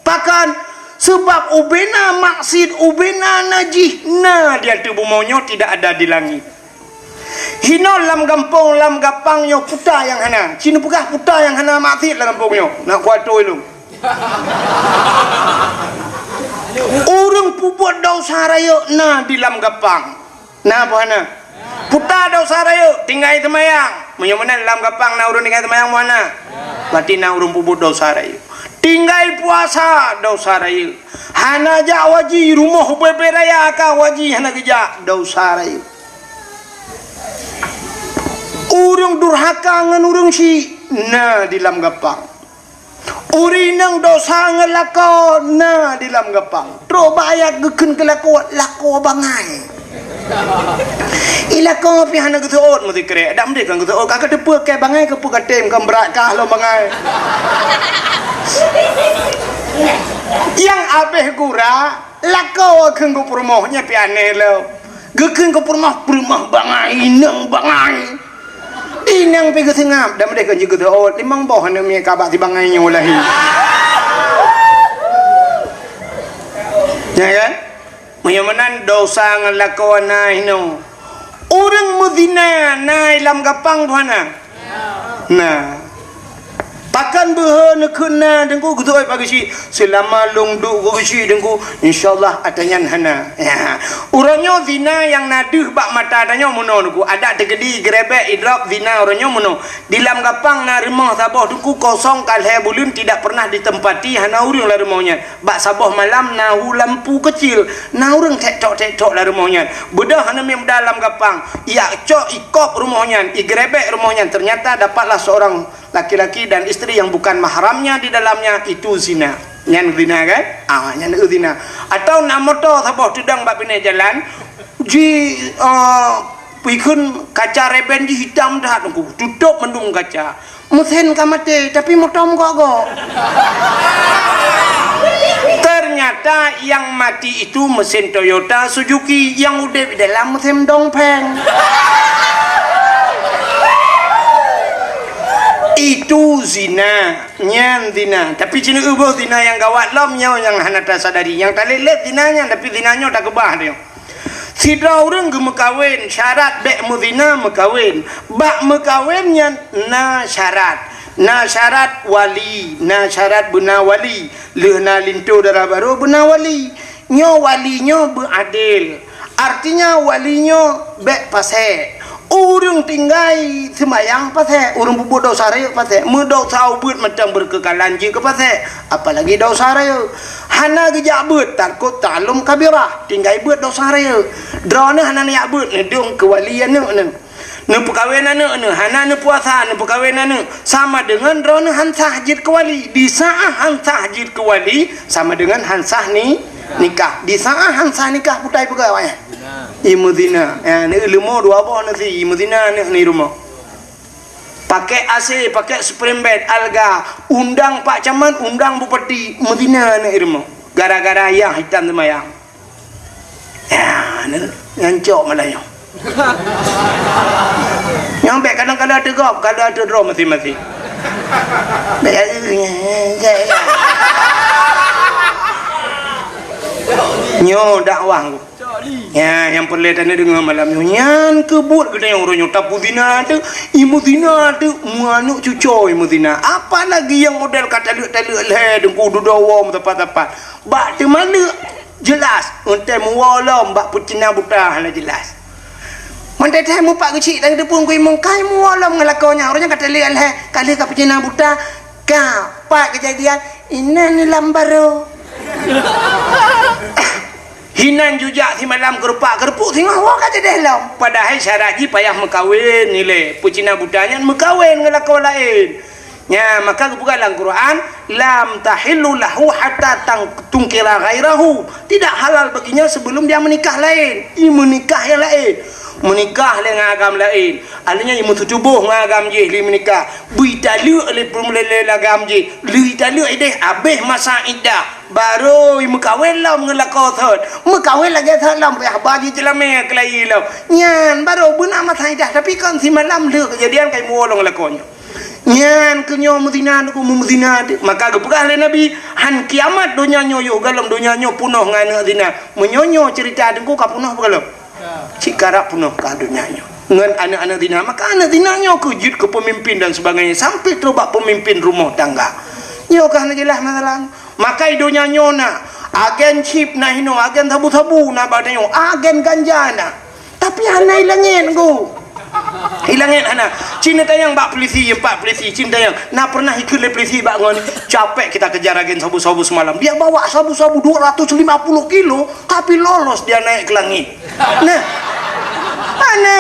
Pakon? Sabab ubena maksiet, ubena najih na di ateueh bumoe nyoe tidak ada di langét. Hinoe lam gampông, lam gapang nyoe puta nyang hana. Ci neupeugah puta nyang hana maksiet lam gampông nyoe. Nak kuatôi lôn. Ureuëng peubuet desya rayeuk na di lam gapang. Na peue hana? Puta desya rayeuk, tinggai seumayang. Meunyoe meunan lam gapang na ureuëng tinggai seumayang, peue hana? Berarti na ureuëng peubuet desya rayeuk. Tinggai puasa, desya rayeuk. Hana jak haji, rumoh ubé-bé raya ka haji hana geujak, desya rayeuk. Ureuëng durhaka ngon ureuëng syik na di lam gapang. Ureuëng inong desya ngon lakoe na di lam gapang. Trok bak ayat geukheun keu lakoe, lakoe bangai. I lakoe pih hana geuseuôt meusikrek. Dak meudeh kon geuseuôt, ka geuteupeue keu bangai keu peue ka tem kon brat kah lom bangai. Nyang abéh gura, lakoe kheun geupeurumoh nyan pih aneh lom. Geukheun geupeurumoh, peurumoh bangai, inong bangai. Inong pih geuseungab, dak meudeh kon jeuet geuseuôt, limong boh aneuk miet ka bak si bangai nyoe lahé. Ya kan? Meunyoe meunan desya ngon lakoe na hinoe. Ureuëng meuzina na i lam gapang peue hana? Na. Pakon beuhe neukheun na Teungku, geutôi bak geuchik? Seulama lôn duek keu geuchik Teungku, insya Allah ata nyan hana. Ya. Uroe nyoe zina nyang na deuh bak mata tanyoe meunoe Teungku. Adak teukeudi, geurebek, idrop, zina uroe nyoe meunoe. Di lam gapang na rumoh saboh Teungku, kosong ka lhée buleuen tidak pernah ditempati, hana ureuëng lam rumoh nyan. Bak saboh malam na hu lampu keucil, na ureuëng tek-tok-tek-tok lam rumoh nyan. Beudôh aneuk miet muda lam gapang, ijak cok, ikop rumoh nyan, igeurebek rumoh nyan, ternyata dapatlah seorang laki-laki dan isteri yang bukan mahramnya di dalamnya, itu zina. Nyan zina kan? Ah, nyan zina. Atau na moto saboh teudong bak binéh jalan, ji, ah, pikheun kaca reben jih hitam that Teungku, tutôp mandum kaca. Meusén ka maté, tapi moto meugok-gok. Ternyata yang mati itu mesin Toyota Suzuki, yang udeb di dalam mesin Dongfeng. Itu zina, nyan zina. Tapi ci neuboh zina nyang gawat lom nyoe nyang hana tasadari. Nyang talét-lét zina nyan, tapi zina nyoe takeubah nyoe. Sidroe ureuëng geumeukawen, syarat bék meuzina meukawen. Bak meukawen nyan na syarat. Na syarat wali, na syarat beuna wali. Lheueh na linto dara barô beuna wali. Nyoe wali nyoe beuadil. Artinya wali nyoe bék pasék. Ureuëng tinggai seumayang pasék, ureuëng peubuet desya rayeuk pasék, meudesya ubit mantong beukeukalan jeuet keu pasék, apalagi desya rayeuk. Hana geujak beuet, tarkut ta'allum kabirah, tinggai beuet desya rayeuk. Droeneuh hana neujak beuet, neudong keu wali aneuk neuh. Neupeukawen aneuk neuh, hana neupuasa, neupeukawen aneuk, sama deungon droeneuh han sah jeuet keu wali. Di saát han sah jeuet keu wali, sama deungon han sah ni, nikah. Di saát han sah nikah, putai peugah awaknyan. Imeuzina. Ya, ni leumo dua boh nasi, imeuzina aneuk ni rumoh. Pakai A C, pakai spring bed, alga, undang Pak Camat, undang Bupati, meuzina aneuk rumoh. Gara-gara ayah hitam seumayang. Ya, ni, nyan cok malah nyoe. Nyang bék kadang-kadang teugop, kadang teudroe maséng-maséng. Bék, nyoe dakwah. Ya, nyang peureulée taneuk deungoe malam nyoe. Nyan keuh buet geutanyoe uroe nyoe, tapuzina teuk, imeuzina teuk, meuaneuk cucoe imeuzina. Apalagi nyang model ka taleuek-taleuek lhée, Teungku, dudoe woe meusapat-sapat. Bak teuma leuek jeulaih, eunteuk meuwoe lom bak peucina buta hana jeulaih. Meuteuteh mupak geuchik dan geuteupeue keu imong kai meuwoe lom ngon lakoe nyan. Uroe nyan ka taleuek lhée, ka lheueh ka peucina buta, ka pat keujadian, inan lam barô. Hinan jujak simalam keurupak-keurupuk singoh woe ka jadeh lom. Padahai syarat jih payah meukawen ilée. Peucina buta nyan meukawen ngon lakoe laén. Nya, maka geupeugah lam Quran, "Lam tahillu lahu hatta tang-, tunkira ghairahu." Tidak halal baginya sebelum dia menikah lain. I meunikah nyang laén. Meunikah lé ngon agam laén. Artinya, i meututoboh ngon agam jih lé meunikah. Beu italeuek lé peum-, lé, lé agam jih. Lé italeuek ideh, abéh masa iddah. Barô i meukawen lom ngon lakoe thot. Meukawen lagée thot lom, payah ba jih jeulamé keulayi lom. Nyan, barô beuna masa iddah. Tapi kon simalam lheueh keujadian kai muwoe lom lakoe nyoe. Nyan keuh nyoe meuzina, Teungku, meuzina. Maka geupeugah lé Nabi, "Han kiamat donya nyoe yoh galom donya nyoe punoh ngon aneuk zina." Meunyoe nyoe ceurita Teungku ka punoh beugalom. Cit karab punoh ka donya nyoe. ngon aneuk-aneuk zina. Maka aneuk zina nyoe keuh jeuet keu peumimpin dan sebagainya, sampai trok bak peumimpin rumoh tangga. Nyoe ka hana jeulaih masalah. Maka i donya nyoe na agen chip, na hinoe agen sabu-sabu, na bak tanyoe agen ganja na. Tapi hana i langét, Teungku. I langét hana. Cit neutanyong bak polisi, pat polisi, cit neutanyong. Na pernah ikheun lé polisi bak ngon, capek kita kejar agen sabu-sabu semalam. Dia bawa sabu-sabu dua ratus lima puluh kilo, tapi lolos dia naik ke langit. Nah. Hana.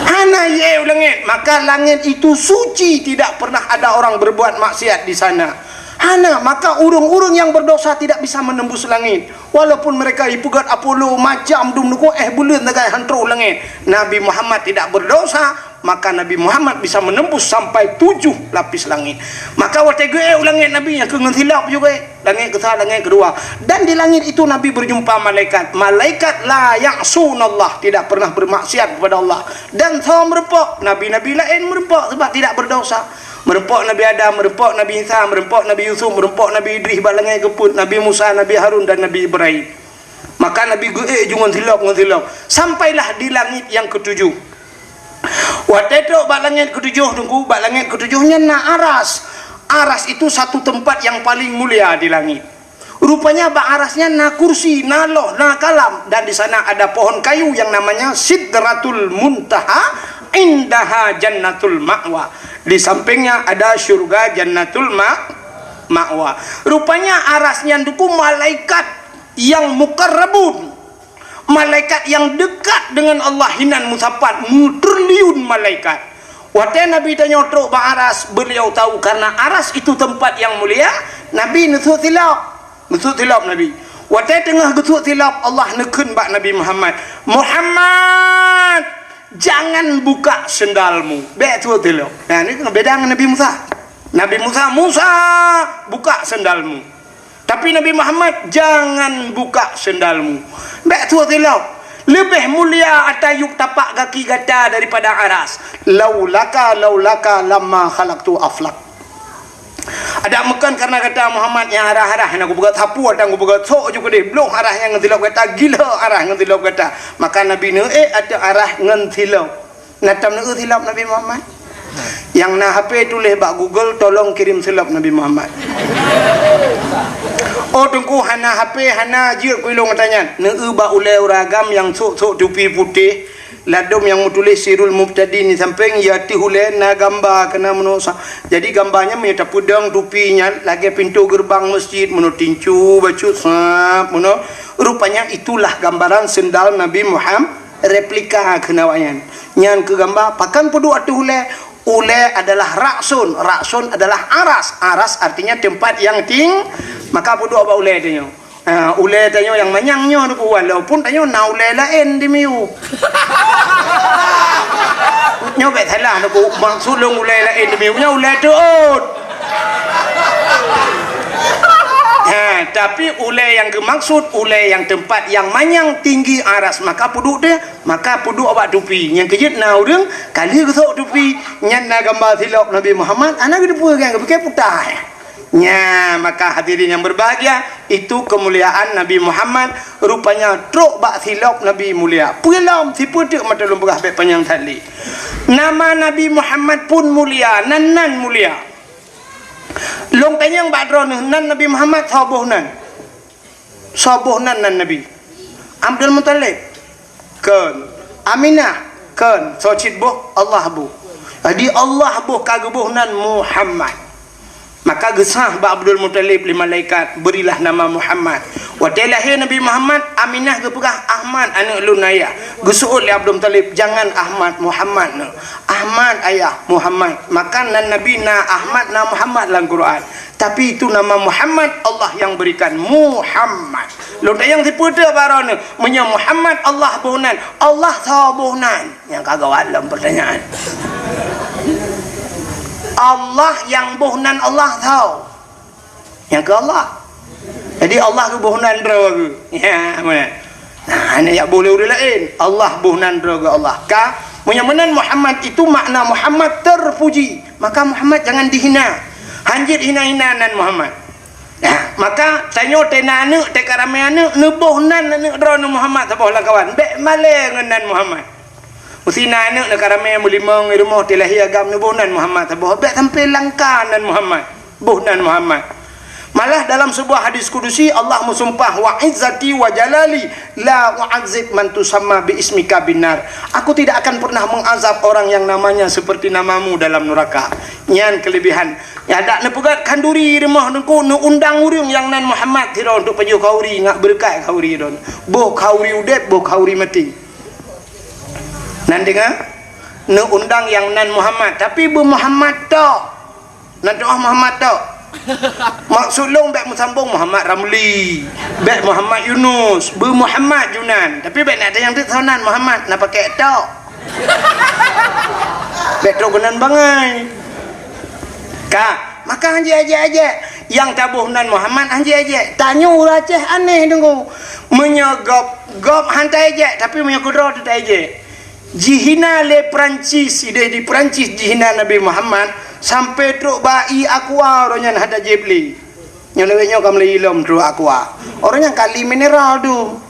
Hana, ye, u langét. Maka langét itu suci, tidak pernah ada orang berbuat maksiat di sana. Hana, maka ureuëng-ureuëng yang berdosa tidak bisa menembus langit. Walaupun mereka ipeugét Apollo macam dum nuku, eh, buleuen sagai han trok u langét. Nabi Muhammad tidak berdosa, maka Nabi Muhammad bisa menembus sampai tujuh lapis langit. Maka watée geuék u langét Nabi nyang keu ngon silop juga, langét keusa, langét keudua. Dan di langit itu Nabi berjumpa malaikat. Malaikat la ya'sunallah, tidak pernah bermaksiat kepada Allah. Dan soe meureumpok, nabi-nabi laén meureumpok sebab tidak berdosa. Meureumpok Nabi Adam, meureumpok Nabi Isa, meureumpok Nabi Yusuf, meureumpok Nabi Idris bak langét keupeuet, Nabi Musa, Nabi Harun, dan Nabi Ibrahim. Maka Nabi geuék ju ngon silop, ngon silop. Sampailah di langit yang ketujuh. Watée trok bak langét ketujuh, Teungku, bak langét ketujuh nyan na aras. Aras itu satu tempat yang paling mulia di langit. Rupanya bak aras nyan na kursi, na loh, na kalam, dan di sana ada pohon kayu yang namanya Sidratul Muntaha, indaha Jannatul Ma'wa. Di sampingnya ada syurga Jannatul Ma-, Ma'wa. Rupanya aras nyan, Teungku, malaikat yang muqarrabun. Malaikat yang dekat dengan Allah hinan meusapat, meutriliun malaikat. Watée Nabi tanyoe trok bak aras, beliau tahu karena aras itu tempat yang mulia, Nabi neusut silop. Neusut silop Nabi. Watée teungoh geusut silop, Allah neukheun bak Nabi Muhammad, "Muhammad, jangan buka sendalmu." Bék sut silop. Nah, ni beda ngon Nabi Musa. Nabi Musa, "Musa, buka sendalmu." Tapi Nabi Muhammad, "Jangan buka sendalmu." Bék sut silop. Leubeh mulia ata yup tapak gaki gata daripada aras. "Laulaka, laulaka lamma khalaqtu aflak." Adak meukon karena gata Muhammad nyang arah-arah nyang kupeugah sapu atang kupeugah sok ju keudeh bloh arah nyang ngon silop gata, gila arah ngon silop gata. Maka Nabi neuék ateueh arah ngon silop. Na tam neueu silop Nabi Muhammad? Nyang na H P tuléh bak Google, "Tolong kirim silop Nabi Muhammad." Oh, Teungku, hana H P, hana jeuet ku ilong ata nyan. Neueu bak ulée ureuëng agam nyang sok-sok tupi putéh, ladôm nyang meutuléh Sirul Mubtadin di sampéng, ya teuh ulée na gamba keunan meunoe sa-, jadi gamba nyan meunyoe tapeudong tupi nyan lagée pintoe geureubang meuseujid, meunoe tincu bacut sab, meunoe. Rupanya itulah gambaran sendal Nabi Muhammad. Replika keunan awaknyan. Nyan keu gamba, pakon peuduek ateueh ulée? Ulée adalah ra'sun, ra'sun adalah aras. Aras artinya tempat yang ting-, maka peuduek bak ulée tanyoe. Ha, ulée tanyoe nyang manyang nyoe Teungku, walaupun tanyoe na ulée laén di miyueb. Nyoe bék salah Teungku, maksud lôn ulée laén di miyueb nyoe ulée teuôt. Ha, tapi ulée nyang geumaksud, ulée nyang tempat nyang manyang tinggi aras, maka peuduek teuh, maka peuduek bak tupi. Nyang keujeuet na ureuëng, ka lheueh geusok tupi, nyan na gamba silop Nabi Muhammad, hana geuteupeue, geupike putah. Nya, maka hadirin yang berbahagia, itu kemuliaan Nabi Muhammad, rupanya trok bak silop Nabi mulia. Peue lom, sipeue teuk mata lôn peugah bék panyang that lé. Nama Nabi Muhammad pun mulia, nan-nan mulia. Lôn tanyong bak droeneuh, nan Nabi Muhammad soe boh nan? Soe boh nan, nan Nabi? Abdul Muthalib? Kon. Aminah? Kon. Soe cit boh? Allah boh. Jadi Allah boh ka geuboh nan Muhammad. Maka geusah bak Abdul Muthalib lé malaikat, "Berilah nama Muhammad." Watée lahé Nabi Muhammad, Aminah geupeugah, "Ahmad, aneuëk lôn ayah." Geuseuôt lé Abdul Muthalib, "Jangan Ahmad, Muhammad neuh." "Ahmad ayah, Muhammad." Maka nan Nabi na Ahmad, na Muhammad lam Quran. Tapi itu nama Muhammad Allah yang berikan. Muhammad. Lôn tanyong sipeue teuk bak droeneuh, meunyoe Muhammad Allah boh nan, Allah soe boh nan? Nyang ka gawat lom pertanyaan. Allah nyang boh nan Allah soe? Nyang keu Allah. Jadi Allah geuboh nan droe geuh. Ya, meunan. Nah, hana jak boh lé ureuëng laén. Allah boh nan droe geuh Allah. Ka, meunyoe meunan Muhammad itu makna Muhammad terpuji, maka Muhammad jangan dihina. Hanjeuet hina-hina nan Muhammad. Maka tanyoe teuh na aneuk, teuh ka ramé aneuk, neuboh nan aneuk droeneuh Muhammad saboh lam kawan. Bék malée ngon nan Muhammad. Meusi na aneuk neuh ka ramé meulimong i rumoh, teuh lahé agam, neuboh nan Muhammad saboh. Bék sampoe langka nan Muhammad. Boh nan Muhammad. Malah dalam sebuah hadis kudusi Allah meusumpah, "Wa izzati wa jalali la u'adzib man tusamma bi ismika binnar." Aku tidak akan pernah mengazab orang yang namanya seperti namamu dalam neraka. Nyan kelebihan. Ya, dak neupeugét khanduri rumoh teungku, neuundang ureuëng nyang nan Muhammad sidroe untuk pajoh khanduri, ngat beureukat khanduri droe. Boh khanduri udeb, boh khanduri maté. Nan deungoe, neuundang nyang nan Muhammad, tapi beu Muhammad tok. Nan doh Muhammad tok. Maksud lôn bék meusambong Muhammad Ramli, bék Muhammad Yunus, beu Muhammad Junan. Tapi bék na nyang teuk nan Muhammad, na pakai tok. Bék trok keunan bangai. Ka, maka hanjeuet ajak-ajak. Nyang taboh nan Muhammad hanjeuet ajak. Tanyoe ureuëng Aceh aneh deungoe. Meunyoe gob, gob han taejek, tapi meunyoe keudroe teuh taejek. Jihina lé Perancis, ideh di Perancis jihina Nabi Muhammad, sampai trok bak ie aqua, uroe nyan hana jieb lé. Nyoe lewat nyoe ka meulai ilom trok aqua. Uroe nyan kali mineral tu.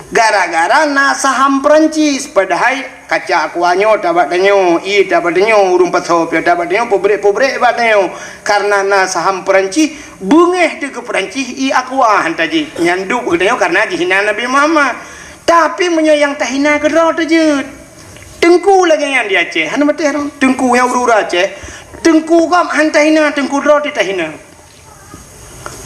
Gara-gara na saham Perancis, padahai kaca aqua nyoe tabak tanyoe, ie tabak tanyoe, ureuëng pasoe pih tabak tanyoe, pabrik-pabrik bak tanyoe. Karena na saham Perancis, beungéh teuh keu Perancis ie aqua han tajieb. Nyan duek keu tanyoe karena jihina Nabi Muhammad. Tapi meunyoe nyang tahina keudroe teuh jeuet. Teungku lagée nyan di Aceh, hana maté rang. Teungku nyang ureuëng Aceh, teungku gob han tahina, teungku droe teuh tahina.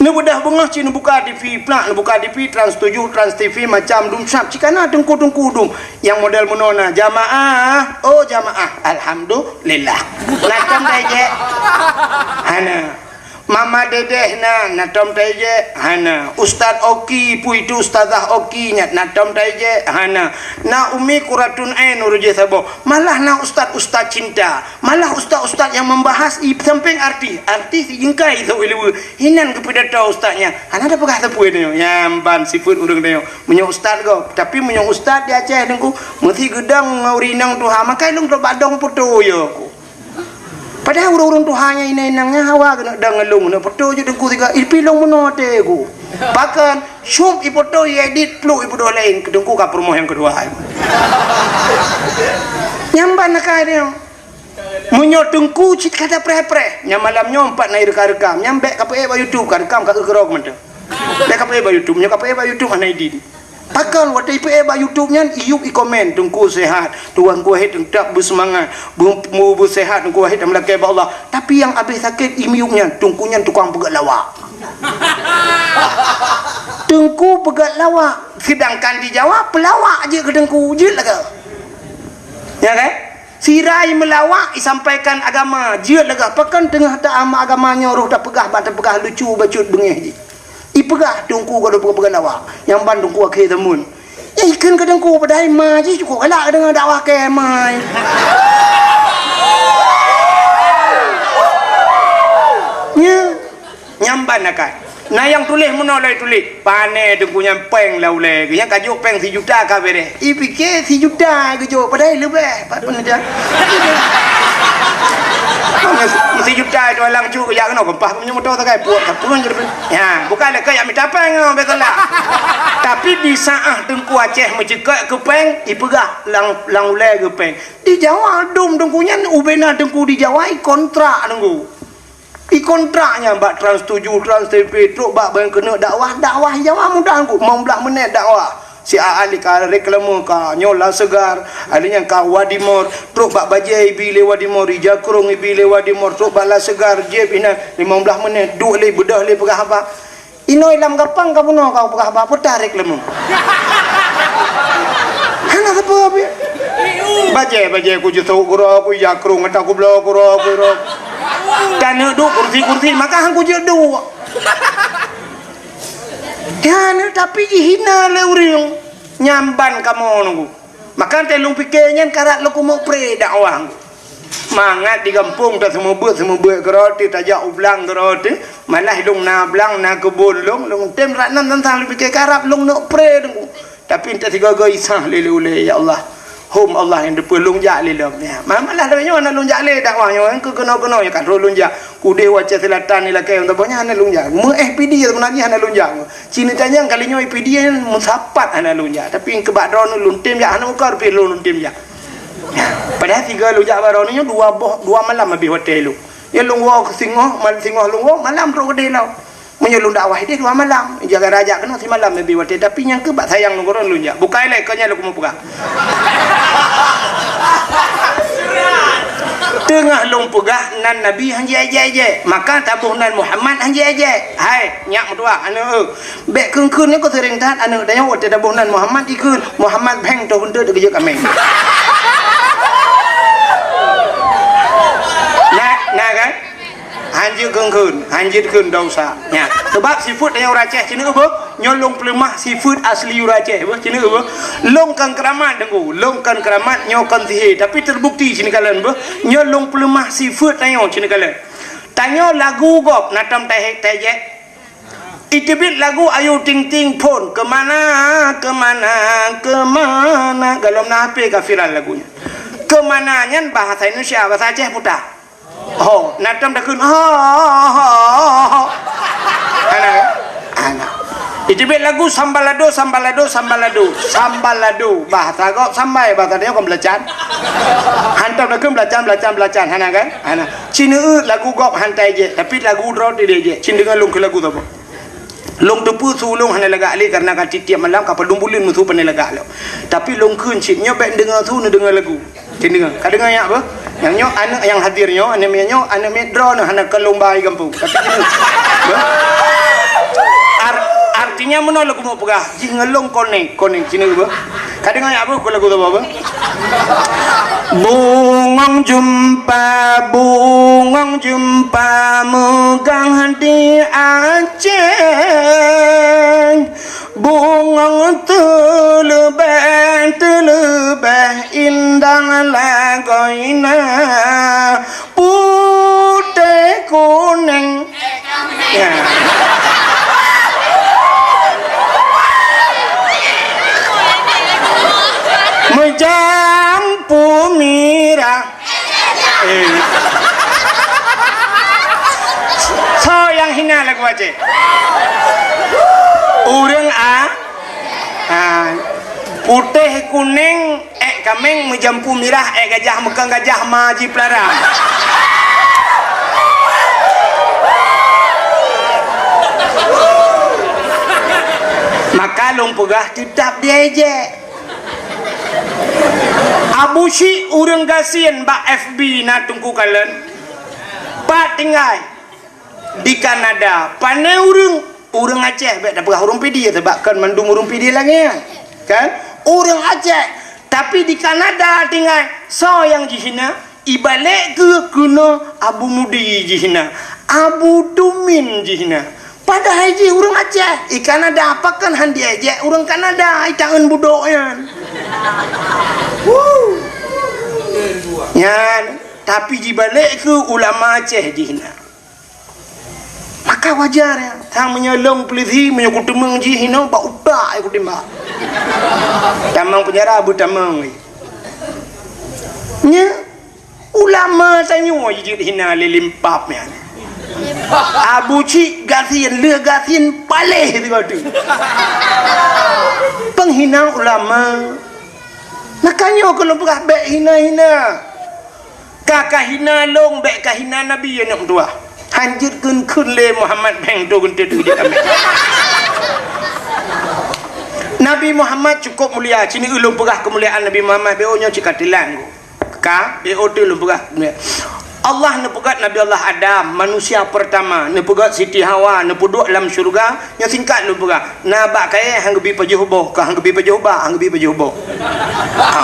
Neubeudoh beungoh cit neubuka T V, plak neubuka T V, Trans tujuh, Trans T V, macam dum sab cit kana teungku-teungku dum. Nyang model meunoe na, jamaah, oh jamaah, alhamdulillah. Na tom taejek? Hana. Mama Dedeh na, na tom taejek? Hana. Ustaz Oki, peue itu Ustazah Oki nyan, na tom taejek? Hana. Na Umi Kuratun Ain ureuëng jih saboh. Malah na ustaz-ustaz cinta. Malah ustaz-ustaz nyang membahas i sampéng artis. Artis i jeungkai isok i luweue. Hinan geupidato ustaz nyan. Hana tapeugah sapeue tanyoe. Nyan ban sifeuet ureuëng tanyoe. Meunyoe ustaz gob. Tapi meunyoe ustaz di Aceh teungku, meusi geudong ngon ureuëng inong tuha. Makai lôn trok bak dong poto yo ku. Padahai ureuëng-ureuëng tuha nyang inong-inong nyan hawa keuneuk dong ngon lôn, keuneuk poto jeuet teungku sigoe. Ipi lôn meunoe até ku. Pakon, syup ipoto, iedit, pluk ipeudôh laén. Teungku ka peurumoh nyang keudua. Nyan ban akai tanyoe. Meunyoe teungku cit ka tapreh-preh, nyan malam nyoe pat na ireukam-reukam, nyan bék kapeuék bak YouTube, kareukam ka eu keurok mantong. Bék kapeuék bak YouTube, nyoe kapeuék bak YouTube hana idin. Pakon watée ipeuék bak YouTube nyan, iyup ikomen, "Teungku sehat, Teungku Wahid teutap beuseumangat, beu-, beu-, beuseuhat Teungku Wahid dan meulakée bak Allah." Tapi nyang abéh sakét imiyup nyan, teungku nyan tukang peugét lawak. Teungku peugét lawak, sedangkan di Jawa peulawak jeuet keu teungku, jeuet lagée. Ya kan? Sira i meulawak, isampaikan agama, jeuet lagée pakon teungoh ta ama agama nyoe roh tapeugah ban tapeugah lucu bacut beungéh jih. Ipeugah teungku ka lheueh peugah lawak, nyang ban teungku akhé zaman. Ya ikheun keu teungku padahai ma jih cukôp galak deungon dakwah keu ma. Nya. Nyang ban akai. Na nyang tuléh meunoe lagée tuléh, "Pané teungku nyan péng lam ulée geuh, nyang ka jok péng sijuta ka bereh." Ipike sijuta geujok, padahai leubeh. Pat pun aja. Sijuta itu alang cuk jak keunoe keumpah meunyoe moto sagai puak tapun je. Ya, bukan lé keu jak mita péng nyoe biasalah. Tapi di saat Teungku Aceh meuceukeuk keu péng, ipeugah lam, lam ulée geuh péng. Di Jawa dum teungku nyan ubena teungku di Jawa ikontrak teungku. Ikontrak nyan bak Trans tujuh, Trans T V, trok bak ban keuneuk dakwah, dakwah Jawa mudah ku, limong blaih menit dakwah. Si A Ali ka reklame ka nyoe La Segar, Ali nyan ka Wadi Mor, trok bak bajée ibi lé Wadi Mor, i Jakrong ibi lé Wadi Mor, trok bak La Segar, jép inan limong blaih menit, duek lé beudôh lé peugah haba. Inoe lam gapang ka bunoe ka peugah haba peutarék leumo. Hana sapeue pih. Bajée-bajée ku jisok gura ku, jakrong ata ku bloe gura ku ro. Taneuk duek kursi-kursi maka han ku jeuet duek. Taneuk tapi jihina lé ureuëng. Nyamban kamoe nunggu. Maka teuh lôn pike nyan karab lôn keumeuk pré dakwah. Mangat di gampông ta seumeubeuet-seumeubeuet keudroe teuh, tajak u blang keudroe teuh, malah lôn na blang, na keubon lôn, lôn tem rat nan tantang lôn pike karab lôn neuk pré teungku. Tapi entah sigoe-goe isah lé ulée, ya Allah. Hom Allah nyang teupeu lôn jak lé lom. Ya, ma-, malah lagèe nyoe hana lôn jak lé dakwah nyoe, keu keunoe-keunoe nyoe ka troh lôn jak. Kudeh u Aceh Selatan ni lakèe, untuk banyak hana lôn jak. Meu-eh P D sebenarnya hana lôn jak. Cina tanyang kali nyoe P D meusapat hana lôn jak. Tapi keu bak droeneuh lôn tem jak, hana muka rupiah lôn, lôn tem jak. Ya, padahal sigo lôn jak bak droeneuh nyoe dua boh, dua malam habéh watèe lôn. Ya lôn woe keu singoh, mal-, singoh lôn woe, malam trok keudeh lom. Meunyoe lôn dakwah ideh dua malam, jaga raja keunoe simalam leubeh watèe, tapi nyang keu bak sayang lôn keu droeneuh lôn jak. Bukai lé, kon nyan lôn keumeung peugah. Teungoh lôn peugah nan Nabi han jiék-ék, maka taboh nan Muhammad han jiék-ék. Hai, nyak meutuah, aneuk eu. Bèk kheun-kheun nyoe keu seuréng that aneuk tanyoe watèe taboh nan Muhammad jikheun, Muhammad bheng toh beunteut geujeuet kaméng. Na, na kan? Hanjeuet kheun-kheun, hanjeuet kheun dosa. Nya, sebab sifeuet tanyoe ureueng Aceh, cina beuh, nyoe lôn peuleumah sifeuet asli ureueng Aceh, beuh, cina beuh. Lôn kon keuramat, Teungku, lôn kon keuramat, nyoe kon sihé, tapi terbukti cina kalon, beuh. Nyoe lôn peuleumah sifeuet tanyoe cina kalon. Tanyoe lagu gob, na tom tahe-, taéjék. Iteubiet lagu Ayu Ting Ting Phôn, "Kemana, kemana, kemana." Golom na H P ka viral lagu nyan. "Kemana" nyan bahasa Indonesia, bahasa Aceh puta. Ho, na tom takheun, ho, ho, ho, ho. Hana, hana. Iteubiet lagu Sambalado, Sambalado, Sambalado. Sambalado, bahasa gob sambai, bahasa dia kon belacan. Han tom takheun belacan, belacan, belacan. Hana kan? Hana. Cina eu lagu gob han taéjék, tapi lagu droe teuh jiék. Cina deungoe lôn keu lagu saboh. Lôn teupeu su lôn hana lagak lé, karena ka tiep-tiep malam ka padum buleuen meusu pandai lagak lom. Tapi lôn kheun cit, nyoe bèk neudeungoe su, neudeungoe lagu. Cit deungoe. Ka deungoe nyak beuh? Nyang nyoe aneuk nyang hadir nyoe, aneuk miet nyoe, aneuk miet droeneuh hana keu lôn ba i gampông. Tapi cit deungoe. Beuh? Ar-, artinya meunoe lôn keumeung peugah, jih ngon lôn konek, konek cit deungoe beuh. Ka deungoe nyak beuh, keu lagu saboh beuh? Bungong jeumpa, bungong jeumpa meugang di Aceh. Bungong teuleubeh, teuleubeh indah lagoina, putéh kunéng. Ya. Meujampu mirah. Eh. Soe nyang hina lagu Aceh? Ureueng a-, a, putéh kunéng, ék kaméng, meujampu mirah, ék gajah, meukang gajah ma jipeulara. Maka lôn peugah teutap diéjék. Abu Syik ureueng gasien bak F B na Teungku kalon. Pat tinggai? Di Kanada. Pané ureueng? Ureueng Aceh, bèk tapeugah ureueng Pidie, sabab kon mandum ureueng Pidie lagèe nyan. Kan? Ureueng Aceh. Tapi di Kanada tinggai. Soe nyang jihina? Ibalek keuh keunoe Abu Mudi jihina, Abu Tumin jihina. Padahai jih ureueng Aceh, i Kanada pakon han diéjék ureueng Kanada, i taeun budok nyan. Huh. Nyan, tapi jibalek keuh ulama Aceh jihina. Maka wajar nyan. Sang meunyoe lôn polisi, meunyoe kuteumeung jih inoe, bak utak kutimbak. Tamong penjara beutamong weh. Nya, ulama tanyoe jijeuet hina lé limpab nyan. Abu Cik gasien, lheueh gasien paléh sigoe teuk. Penghina ulama. Maka nyoe keu lôn peugah bèk hina-hina. Ka kahina lôn, bèk kahina Nabi, aneuk meutuah. Hanjeuet kheun-kheun lé Muhammad Beng tu geunteut geujeuet amé. Nabi Muhammad cukup mulia, cini ulôn peugah keumuliaan Nabi Muhammad, beu nyoe cit ka teulan. Ka, beu teuh lôn peugah keumuliaan. Allah neupeugah Nabi Allah Adam, manusia pertama, neupeugah Siti Hawa, neupeuduek lam syeuruga, nyoe singkat lôn peugah. Na bak kayèe han geubi pajoh boh, ka han geubi pajoh bak, han geubi pajoh boh. Ha.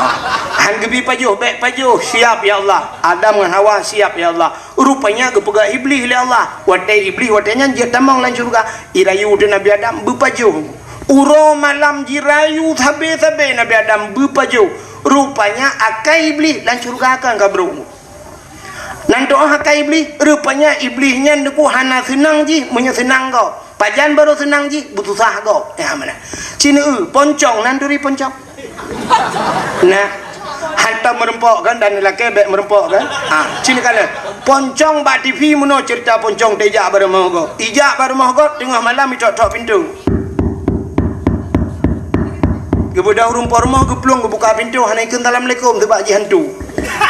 Han geubi pajoh, bèk pajoh, siap ya Allah. Adam ngon Hawa siap ya Allah. Rupanya geupeugah Iblih lé Allah. Watèe Iblih watèe nyan jeuet tamong lam syeuruga. Irayu teuh Nabi Adam beupajoh. Uroe malam jirayu sabe-sabe Nabi Adam beupajoh. Rupanya akai Iblih lam syeuruga kan ka brok. Nan doa akai Iblih, rupanya Iblih nyan teungku hana seunang jih meunyoe seunang gob. Pajan barô seunang jih, beususah gob. Ya, mana? Cina eu, poncong, nan turi poncong. Nah, Meureumpok kan, dan lakée bék meureumpok kan? Ha, cit kalon. Poncong bak T V meunoe ceurita poncong teuh ijak bak rumoh gob. Ijak bak rumoh gob teungoh malam itok-tok pintoe. Geubeudôh ureuëng po rumoh geuplueng geubuka pintoe hana ikheun assalamualaikum, teuba jih hantu.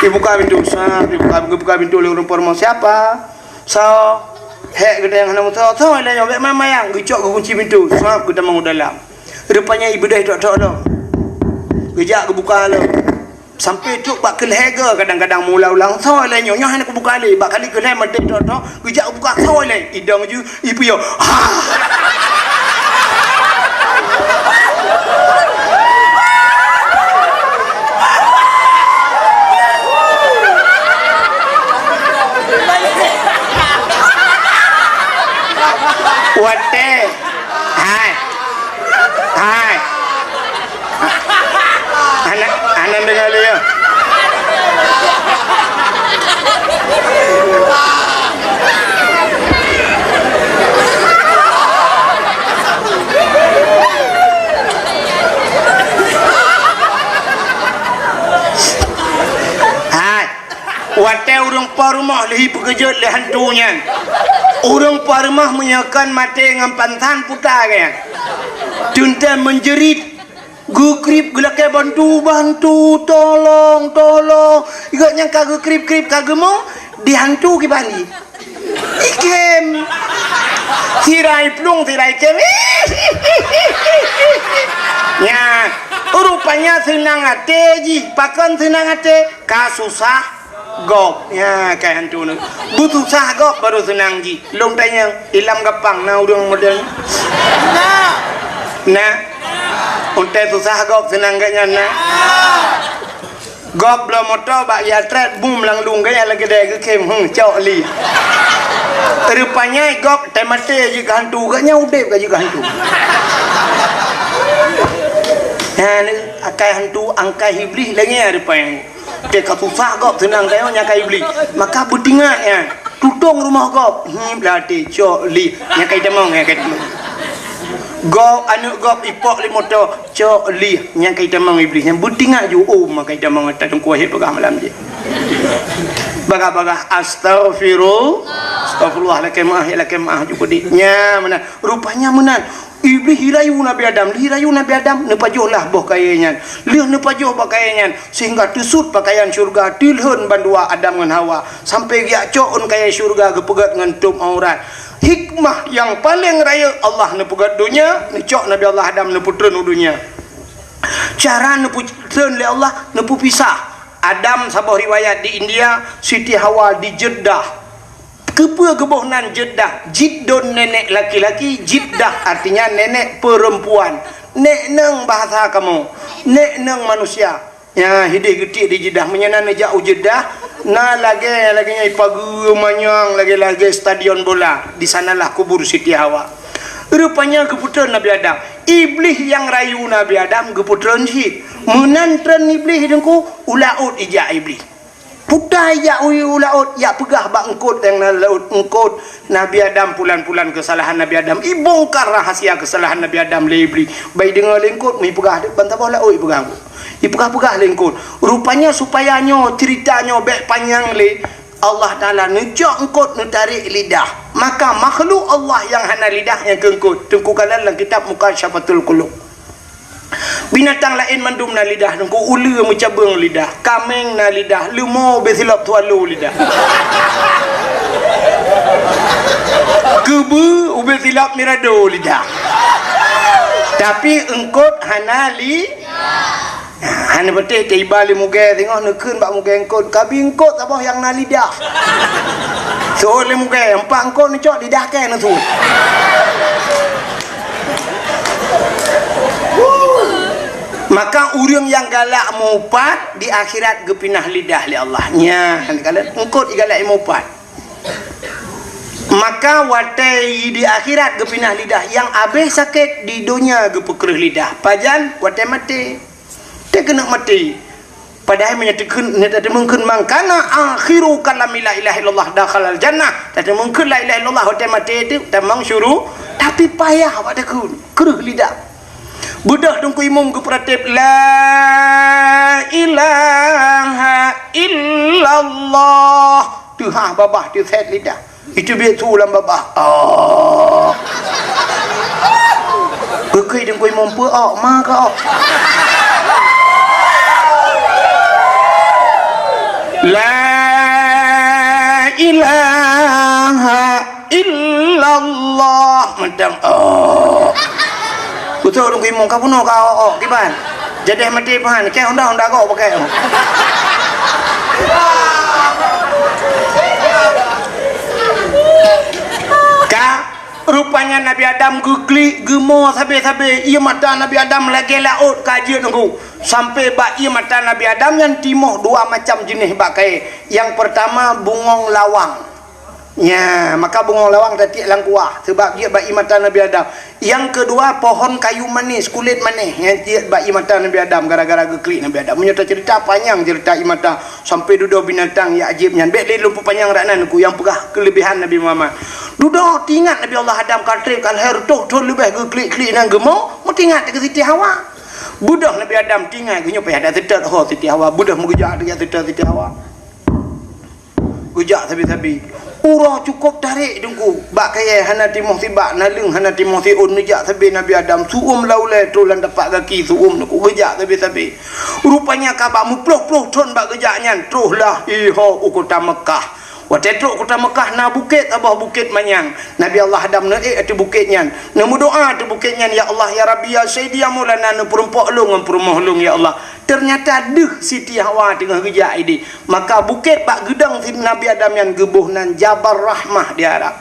Ibuka pintoe, sab, ibuka, geubuka pintoe lé ureuëng po rumoh. "Siapa?" "Soe?" "Hék geutanyoe hana meusoe." "Soe lé nyoe?" "Bék mayang-mayang." Geucok geukunci pintoe, sab, geutamong u dalam. Rupanya ibeudôh itok-tok lom. Geujak geubuka lom. Sampai trok bak keu lhée goe kadang-kadang meuulang-ulang, "Soe lé nyoe?" "Nyoe hana kubuka lé." Bak kali keu lhée maté tok-tok, geujak geubuka, "Soe lé?" Idong ju, ipiôh. Ha! Watée Hai. Hai. Hana, hana deungoe lé, ya. Hai. Watée ureuëng po rumoh lheuh ipeukeujot lé hantu nyan, ureuëng po rumoh meunyoe kon maté ngon pansan puta geuh nyan, teuntée meunjerit, geukrieb, geulakée bantu, "Bantu, tolong, tolong!" Gobnyan ka geukrieb-krieb ka geumong, di hantu kiban jih. Ikhem. Sira iplueng, sira ikhem. Nyan, rupanya seunang até jih. Pakon seunang até? Ka susah gob. Nyan, kai hantu nyoe. Beususah gob baru seunang jih. Lôn tanyong, ilam Gampang na ureuëng model nyoe? Na. Na. Untée susah gob seunang gobnyan na. Gob bloe moto bak ya trét bum lam lueng gaya lagée dai geukhem, hmm, cok li. Rupanya gob teumaté jih keu hantu, gobnyan udeb ka jih keu hantu. Nyan akai hantu, angkai iblih lagée nyan rupanya. Teuka susah gob seunang kayong nyan akai iblih. Maka beutingat nyan, tutong rumoh gob, hmm, blah até, cok li. Nyan akai tamong, nyan akai tamong. Gob, aneuëk gob ipok lé moto, cok li, nyan kai tamong iblih, nyan beutingat ju, oh, ma kai tamong ata teungku hé peugah malam jih. Bagah-bagah, "Astaghfiru-, astaghfirullah, lakée meuáh, ya lakée meuáh," ju peudit. Nyan meunan, rupanya meunan. Iblih irayu Nabi Adam, lheuh irayu Nabi Adam, neupajoh lah boh kayée nyan. Lheuh neupajoh boh kayée nyan, sehingga teusut pakaian syeuruga, teulhon bandua Adam ngon Hawa, sampai geujak cok ôn kayée syeuruga geupeugét ngon tôb aurat. Hikmah nyang paleng rayeuk Allah neupeugét donya, neucok Nabi Allah Adam neupeutreun u donya. Cara neupeutreun lé Allah, neupeupisah. Adam saboh riwayat di India, Siti Hawa di Jeddah. Keupeue geuboh nan Jeddah? Jiddon nenek laki-laki, Jiddah artinya nenek perempuan. Nek neng bahasa kamoe, nek neng manusia. Nyan hideh geutiek di Jeddah. Meunyoe na neujak u Jeddah, na lagée, lagée nyan ipageue manyang lagée-lagée stadion bola. Di sanalah kubur Siti Hawa. Rupanya geupeutreun Nabi Adam. Iblih nyang rayu Nabi Adam geupeutreun cit. Meunan treun Iblih teungku, u laôt ijak Iblih. Puta ijak u, u laôt, jak peugah bak eungkôt nyang na laôt, "Eungkôt, Nabi Adam pulan-pulan keusalahan Nabi Adam." Ibongkar rahasia keusalahan Nabi Adam lé Iblih. Bai deungoe lé eungkôt, meuipeugah deuek ban saboh laôt ipeugah. Ipeugah-peugah lé eungkôt. Rupanya supaya nyoe, cerita nyoe bék panyang lé, Allah Taala neucok eungkôt neutarek lidah. Maka makhluk Allah nyang hana lidah nyang keu eungkôt. Teungku kalon lam kitab Mukasyafatul Qulub. Binatang laén mandum na lidah, teungku, uleue meucabeueng lidah, kaméng na lidah, leumo ubé silop swallow lidah. Keubeue ubé silop mirado lidah. Tapi eungkôt hana li-, hana beuteh teuiba lé mugée singoh neukheun bak mugée eungkôt, "Kabi eungkôt saboh nyang na lidah." Seuôt lé mugée, "Empat eungkôt neucok lidah kèe neuseuôt." Maka ureuëng nyang galak meuupat di akhirat geupinah lidah lé Allah. Nyan, kalon eungkôt igalak meuupat. Maka watée di akhirat geupinah lidah, nyang abéh sakét di donya geupeukreueh lidah. Pajan? Watée maté. Teuh keuneuk maté. Padahai meunyoe takheun, nyoe tateumeung kheun, "Man kana akhiru kalami la ilaha illallah dakhalal jannah." Tateumeung kheun la ilaha illallah watée maté teuh tamong syuru-, tapi payah bak takheun, kreueh lidah. Beudôh Teungku Imum geupeuratéb, "La ilaha illallah." Teuhah babah, teuset lidah. Itu biet su lam babah. Oh. Geukui Teungku Imum, peu ok, ma ka ok. La ilaha illallah. Mantong. Oh. Beutôi Teungku Imum, ka bunoe ka ok, ok. Kiban? Jadi maté pahan. Keu honda-honda kok pakai. Ka, rupanya Nabi Adam geuklik, geumo sabe-sabe. Ié mata Nabi Adam lagée laôt ka jeuet Teungku. Sampai bak ié mata Nabi Adam nyan timoh dua macam jeuneh bak kayée. Nyang peurtama bungong lawang. Nya, maka bungong lawang tatiek lam kuah, sabab jeuet bak ié mata Nabi Adam. Nyang keudua, pohon kayu manis, kulét manéh, nyang jeuet bak ié mata Nabi Adam gara-gara geuklik Nabi Adam. Meunyoe taceurita panyang ceurita ié mata, sampai dudoe binatang nyang ajéb nyan. Bék lé lôn peupanyang rak nan, Teungku, nyang peugah keuleubehan Nabi Muhammad. Dudoe teuingat Nabi Allah Adam ka treb ka lhée reutôh thon leubeh geuklik-klik nan geumo, meuteuingat keu Siti Hawa. Beudôh Nabi Adam teuingat, geuh nyoe payah that seutôt ho Siti Hawa, beudôh meugeujak teuingat seutôt Siti Hawa. Geujak sabe-sabe. Uroe cukôp tarek Teungku. Bak kayée hana timoh sibak, naleueng hana timoh siôn, neujak sabe Nabi Adam. Su'uem lam ulée, troh lam tapak gaki su'uem Teungku. Geujak sabe-sabe. Rupanya ka bak meuploh-ploh thon bak geujak nyan, troh lah iho u kota Meukah. Watée trok kota Meukah na bukét saboh, Bukét Manyang. Nabi Allah Adam neuék ateueh bukét nyan. Neumeudoá ateueh bukét nyan, "Ya Allah, ya Rabbi, ya Sayyidi, ya Maulana, neupeurumpok lôn ngon peurumoh lôn, ya Allah." Teunyata deuh Siti Hawa teungoh geujak idéh. Maka bukét bak geudong Nabi Adam nyan geuboh nan Jabal Rahmah di Arab.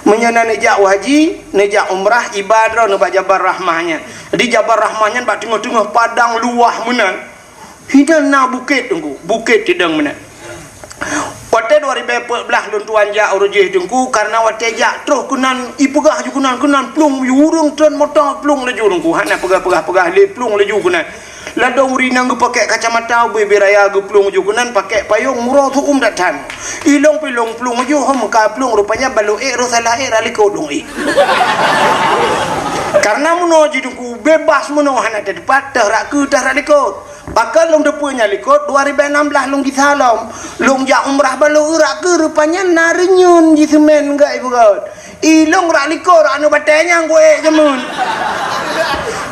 Meunyoe na neujak u haji, neujak umrah, iba droeneuh bak Jabal Rahmah nyan. Di Jabal Rahmah nyan bak teungoh-teungoh padang luwah meunan. Hinan na bukét Teungku, bukét teudong meunan. Watée dua ribée peuet blaih lôn tuan jak u Rujih Teungku, kareuna watée jak troh keunan, ipeugah ju keunan, keunan plueng ju ureuëng treun moto plueng laju Teungku, hana peugah-peugah-peugah lé plueng laju keunan. Ladôm ureuëng nyang geupakék kacamata ubé-bé raya geuplueng ju keunan pakék payong uroe su'uem that-that. Ilong pih lôn plueng ju hom ka plueng rupanya balo ék roh salah ék rak likot lôn ék. Kareuna meunoe jih Teungku bebas meunoe hana teupat teuh rak keu teuh rak likot. Pakon lôn teupeue nyan likot, dua ribée nam blaih lôn gisa lom. Lôn jak umrah balo urak keu rupanya na renyun jiseumén gak ipeugét. Ilong rak likot rak aneuk batée nyang kuék jameun.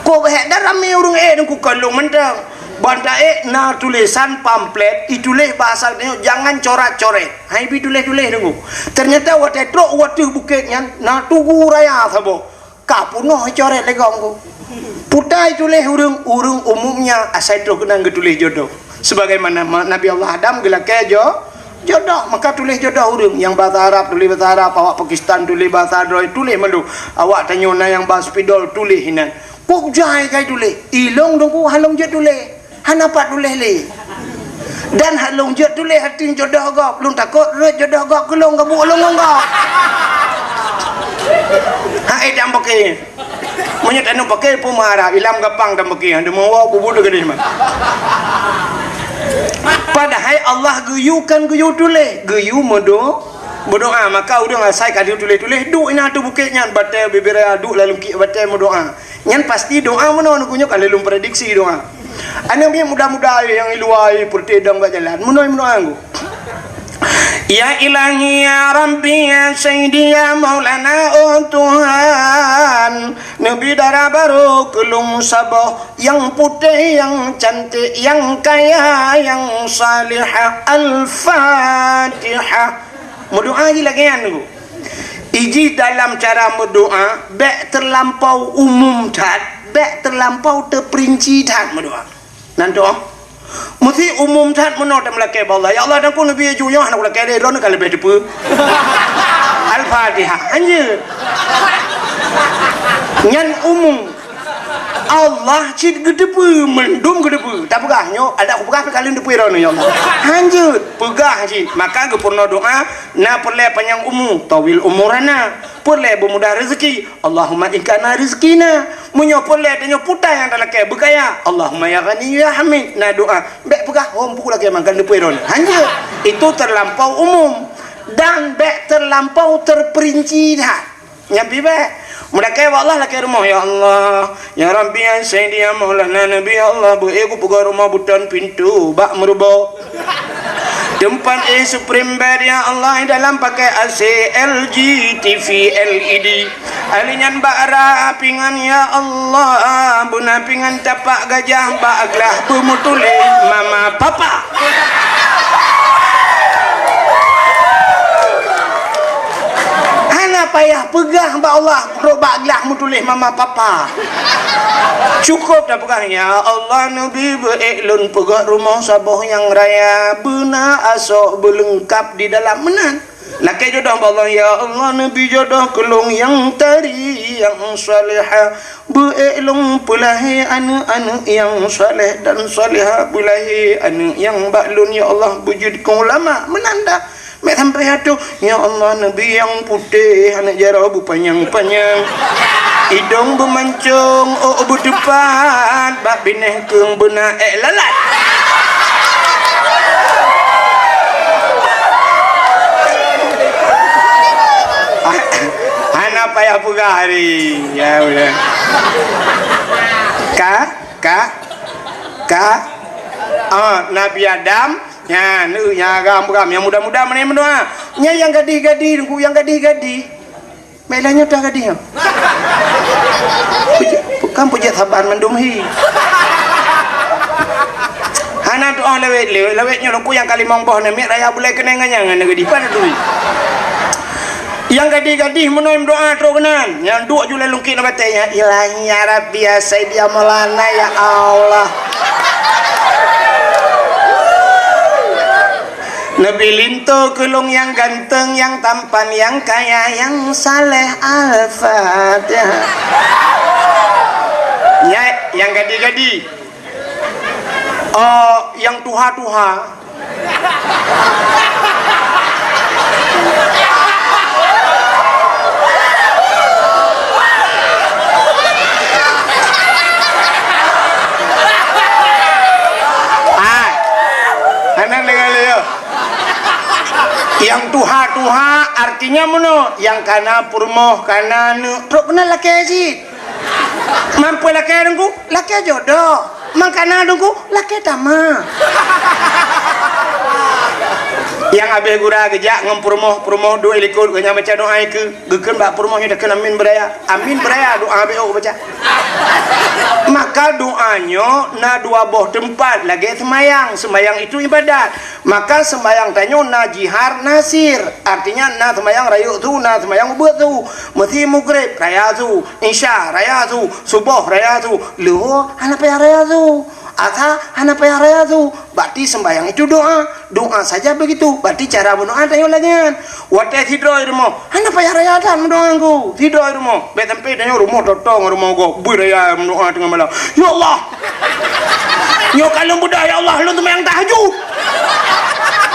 Kok hék dan ramé ureuëng ék Teungku kon lôn mantong. Ban taék na tulésan pamflet ituléh bahasa tanyoe jangan corat-coret. Hai bi tuléh-tuléh Teungku. Teunyata watée trok u ateueh bukét nyan na tugu raya saboh. Ka peunoh icoret lé gob Teungku. Putai tuléh ureuëng, ureuëng umumnya asai troh keunan geutuléh jodoh. Sebagaimana ma-, Nabi Allah Adam geulakée jo-, jodoh, maka tuléh jodoh ureuëng. Nyang bahasa Arab tuléh bahasa Arab, awak Pakistan tuléh bahasa droe, tuléh mandum. Awak tanyoe na nyang ba spidol tuléh inan. Kok jai kai tuléh? Ilong Teungku halong jeuet tuléh. Hana pat tuléh lé. Dan hana lôn jeuet tuléh hati jodoh gob. Lôn takot rhot jodoh gob keu lôn gabuk lôn ngon gob. Hai dam paké. Meunyoe tanyoe paké peue meuharab, ilam gapang dam paké, hana meuwoe bubu teuh gadih mah. Padahai Allah geuyue kan geuyue tuléh, geuyue meudo-, meudoá. Maka ureuëng asai ka geuyue tuléh-tuléh, duek inan ateueh bukét nyan, batée bibiraya duek lam lungkiek batée meudoá. Nyan pasti doa meunoe Teungku nyoe ka lheueh lôn prediksi doa. Aneuk miet muda-muda nyang i luwa, i peureute dong bak jalan. Meunoe meudoa Teungku. Ya Ilahi, ya Rabbi, ya Sayyidi, ya Maulana, oh Tuhan, neubi dara barô keu lôn saboh nyang putéh, nyang cantik, nyang kaya, nyang salihah. Al-Fatihah. Meudoa jih lagée nyan Teungku. Ijih dalam cara meudoa bék teulampau umum that, bék teulampau teuperinci that meudoa. Nan doa meusti umum that meunoe tameulakée bak Allah. Ya Allah, dan ku neubi ju nyoe hana kulakée lé, droeneuh ka leubeh teupeue. Al-Fatihah. Hanjeuet. Nyan umum. Allah cit geuteupeue, mandum geuteupeue. Tapeugah nyoe, adak kupeugah pih ka lheueh teupeue droeneuh, ya Allah. Hanjeuet, peugah cit. Maka geupeurunoe doa, na peureulée panyang umu, tawil umurana. Peureulée beumudah rezeki, Allahumma in kana rizqina. Meunyoe peureulée tanyoe putai nyang talakée beukaya, Allahumma ya Ghani ya Hamid. Na doa, bék peugah hom peue lakée mangkan teupeue droeneuh. Hanjeuet, itu terlampau umum dan bék terlampau terperinci that. Nyan pih bèk. Meulakèe bak Allah lakèe rumoh, "Ya Allah, ya Rabbi, ya Sayyidi, ya Maulana Nabi, ya Allah, beu ék kupeugöt rumoh beuton pintoe bak meurubo. Teumpat éh spring bed, ya Allah, dalam pakèk A C, L G, T V, L E D. Ahli nyan bak ra pingan, ya Allah, beuna pingan tapak gajah bak glah beumeutuléh mama papa." Hana payah peugah bak Allah, trok bak glah meutuléh mama papa. Cukôp tapeugah, "Ya Allah, Nabi, beu ék lôn peugöt rumoh saboh nyang raya, beuna asôk beuleungkap di dalam." Meunan. Lakèe jodoh bak Allah, "Ya Allah, Nabi, jodoh keu lôn nyang tari, nyang salehah. Beu ék lôn peulahé aneuk-aneuk nyang saleh dan salehah, beulahé aneuk nyang bak lôn, ya Allah, beujeuet keu ulama." Meunan dah. Mèk sampai atoh, "Ya Allah, Nabi, nyang putéh aneuk jaroe beupanyang-panyang, idông beumancông, ôk beuteupat, bak binéh keueng beuna ék lalat." Hana payah peugah hari. Ya, udah. Ka, ka, ka. Ah, Nabi Adam, nyan, eh, nyang agam-agam, nyang muda-muda meunan meudoa. Nyan nyang gadih-gadih, Teungku, nyang gadih-gadih. Meulah nyoe teuh gadih nyoe. Peujeuet, kan peujeuet saban mandum hi. Hana doa lawét, lawét, lawét nyoe Teungku nyang ka limong boh namiet raya bulai keunong ngon nyang hana gadih. Pan duek. Nyang gadih-gadih meunoe meudoa trok keunan. Nyang duek ju lam lungkit ngon batèe nyan. Ilahi ya Rabbi ya Sayyidi ya Maulana ya Allah. Nabi linto keu lôn nyang ganteng, nyang tampan, nyang kaya, nyang saleh. Al-Fatihah. Nya, nyang gadih-gadih. Oh, nyang tuha-tuha. Ah, hana deungoe lé, yo. Nyang tuha-tuha artinya meunoe, nyang kana peurumoh, kana aneuk, trok keunan lakèe cit. Man peue lakèe Teungku? Lakèe jodoh. Man kana Teungku? Lakèe tamah. Nyang abéh gura geujak ngon peurumoh, peurumoh duek likot, geuhnyan baca doa ikeue, geukheun bak peurumoh nyoe takheun amin beuraya. Amin beuraya, doa abéh ôk baca. Maka doa nyoe na dua boh teumpat lagèe seumayang. Seumayang itu ibadat. Maka seumayang tanyoe na jihar, na sir. Artinya na seumayang rayeuk su, na seumayang ubeut su. Meusi Maghrib raya su, Isya raya su, Suboh raya su, Luhur hana payah raya su, Asar hana payah raya su. Berarti sembahyang itu doa. Doa saja begitu. Berarti cara berdoa tanyoe lagèe nyan. Watèe sidroe rumoh, hana payah raya that meudoa ngon ku. Sidroe rumoh, bèk sampai tanyoe rumoh totong rumoh gob, beu raya meudoa teungoh malam. Ya Allah, nyoe ka lôn beudôh, ya Allah, lôn seumayang tahajud.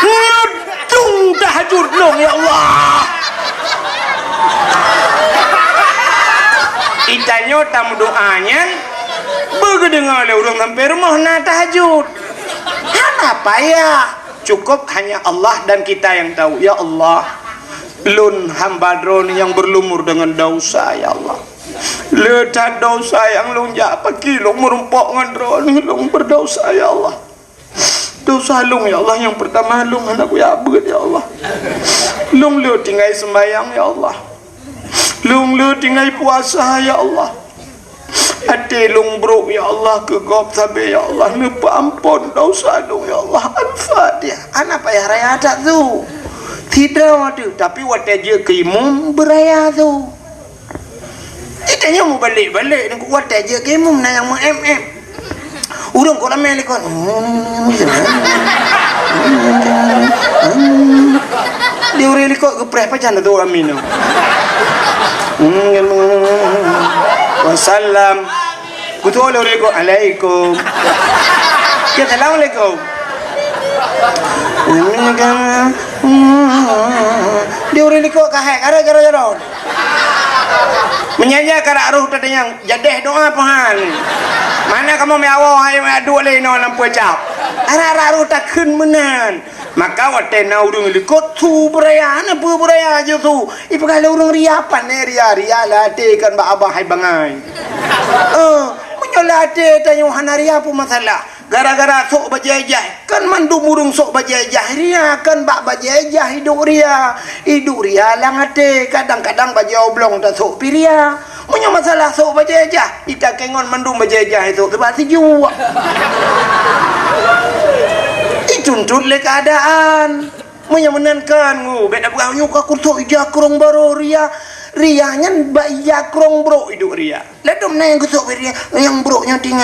Nyoe dung tahajud lôn, ya Allah. Itanyoe tameudoa nyan, beugeudeungoe lé ureueng sampai rumoh na tahajud. Hana payah. Cukup hanya Allah dan kita yang tahu. Ya Allah, lôn hamba Droe nyang berlumur dengan dosa, ya Allah. Le that dosa nyang lôn jak, pakri lôn meurumpok ngon Droe, lôn berdosa, ya Allah. Dosa lôn, ya Allah, nyang pertama lôn hana kuyak beuet, ya Allah. Lôn le tinggai sembahyang, ya Allah. Lôn le tinggai puasa, ya Allah. Até lôn brok, ya Allah, keu gob sabe, ya Allah, neupeuampon dosa lôn, ya Allah. Al-Fatihah. Hana payah raya that su. Sidroe teuh, tapi watèe jeuet keu imum beuraya su. Itanyoe mubalek-balek, watèe jeuet keu imum na nyang meu-em-em. Ureueng kok ramè likot. Di ureueng likot geupreh pajan tu amin. Wasallam. Kutu oleh ureueng likot, "Alaikum." Ya, "Assalamualaikum." Di ureueng likot ka hai, kara jaro-jaro. Meunyan nyan karak roh tatanyong, "Jadeh doa peuhan. Mana kamoe meuawoe hai meuaduk lé inoe lam peucap?" Arak-arak roh takheun meunan. Maka watée na ureuëng likot su beuraya, na peue beuraya ju su. Ipeugah lé ureuëng ria, pane ria, ria lam até kon bak abah hai bangai. Eh, meunyoe lam até tanyoe hana ria peue masalah. Gara-gara sôk bajée jah, kan mandum ureuëng sôk bajée jah ria, kan bak bajée jah iduek ria. Iduek ria lam até, kadang-kadang bajée oblong tasôk pih ria. Meunyoe masalah sôk bajée jah, ita kengon mandum bajée jah sôk teuba sijuek. Ituntot lé keuadaan. Meunyoe meunan kan ngu, bék tapeugah nyoe ka kusôk ija krong barô ria. Ria nyan bak ija krong brok iduek ria. Ladom na nyang geusôk ria, nyang brok nyan tinggai.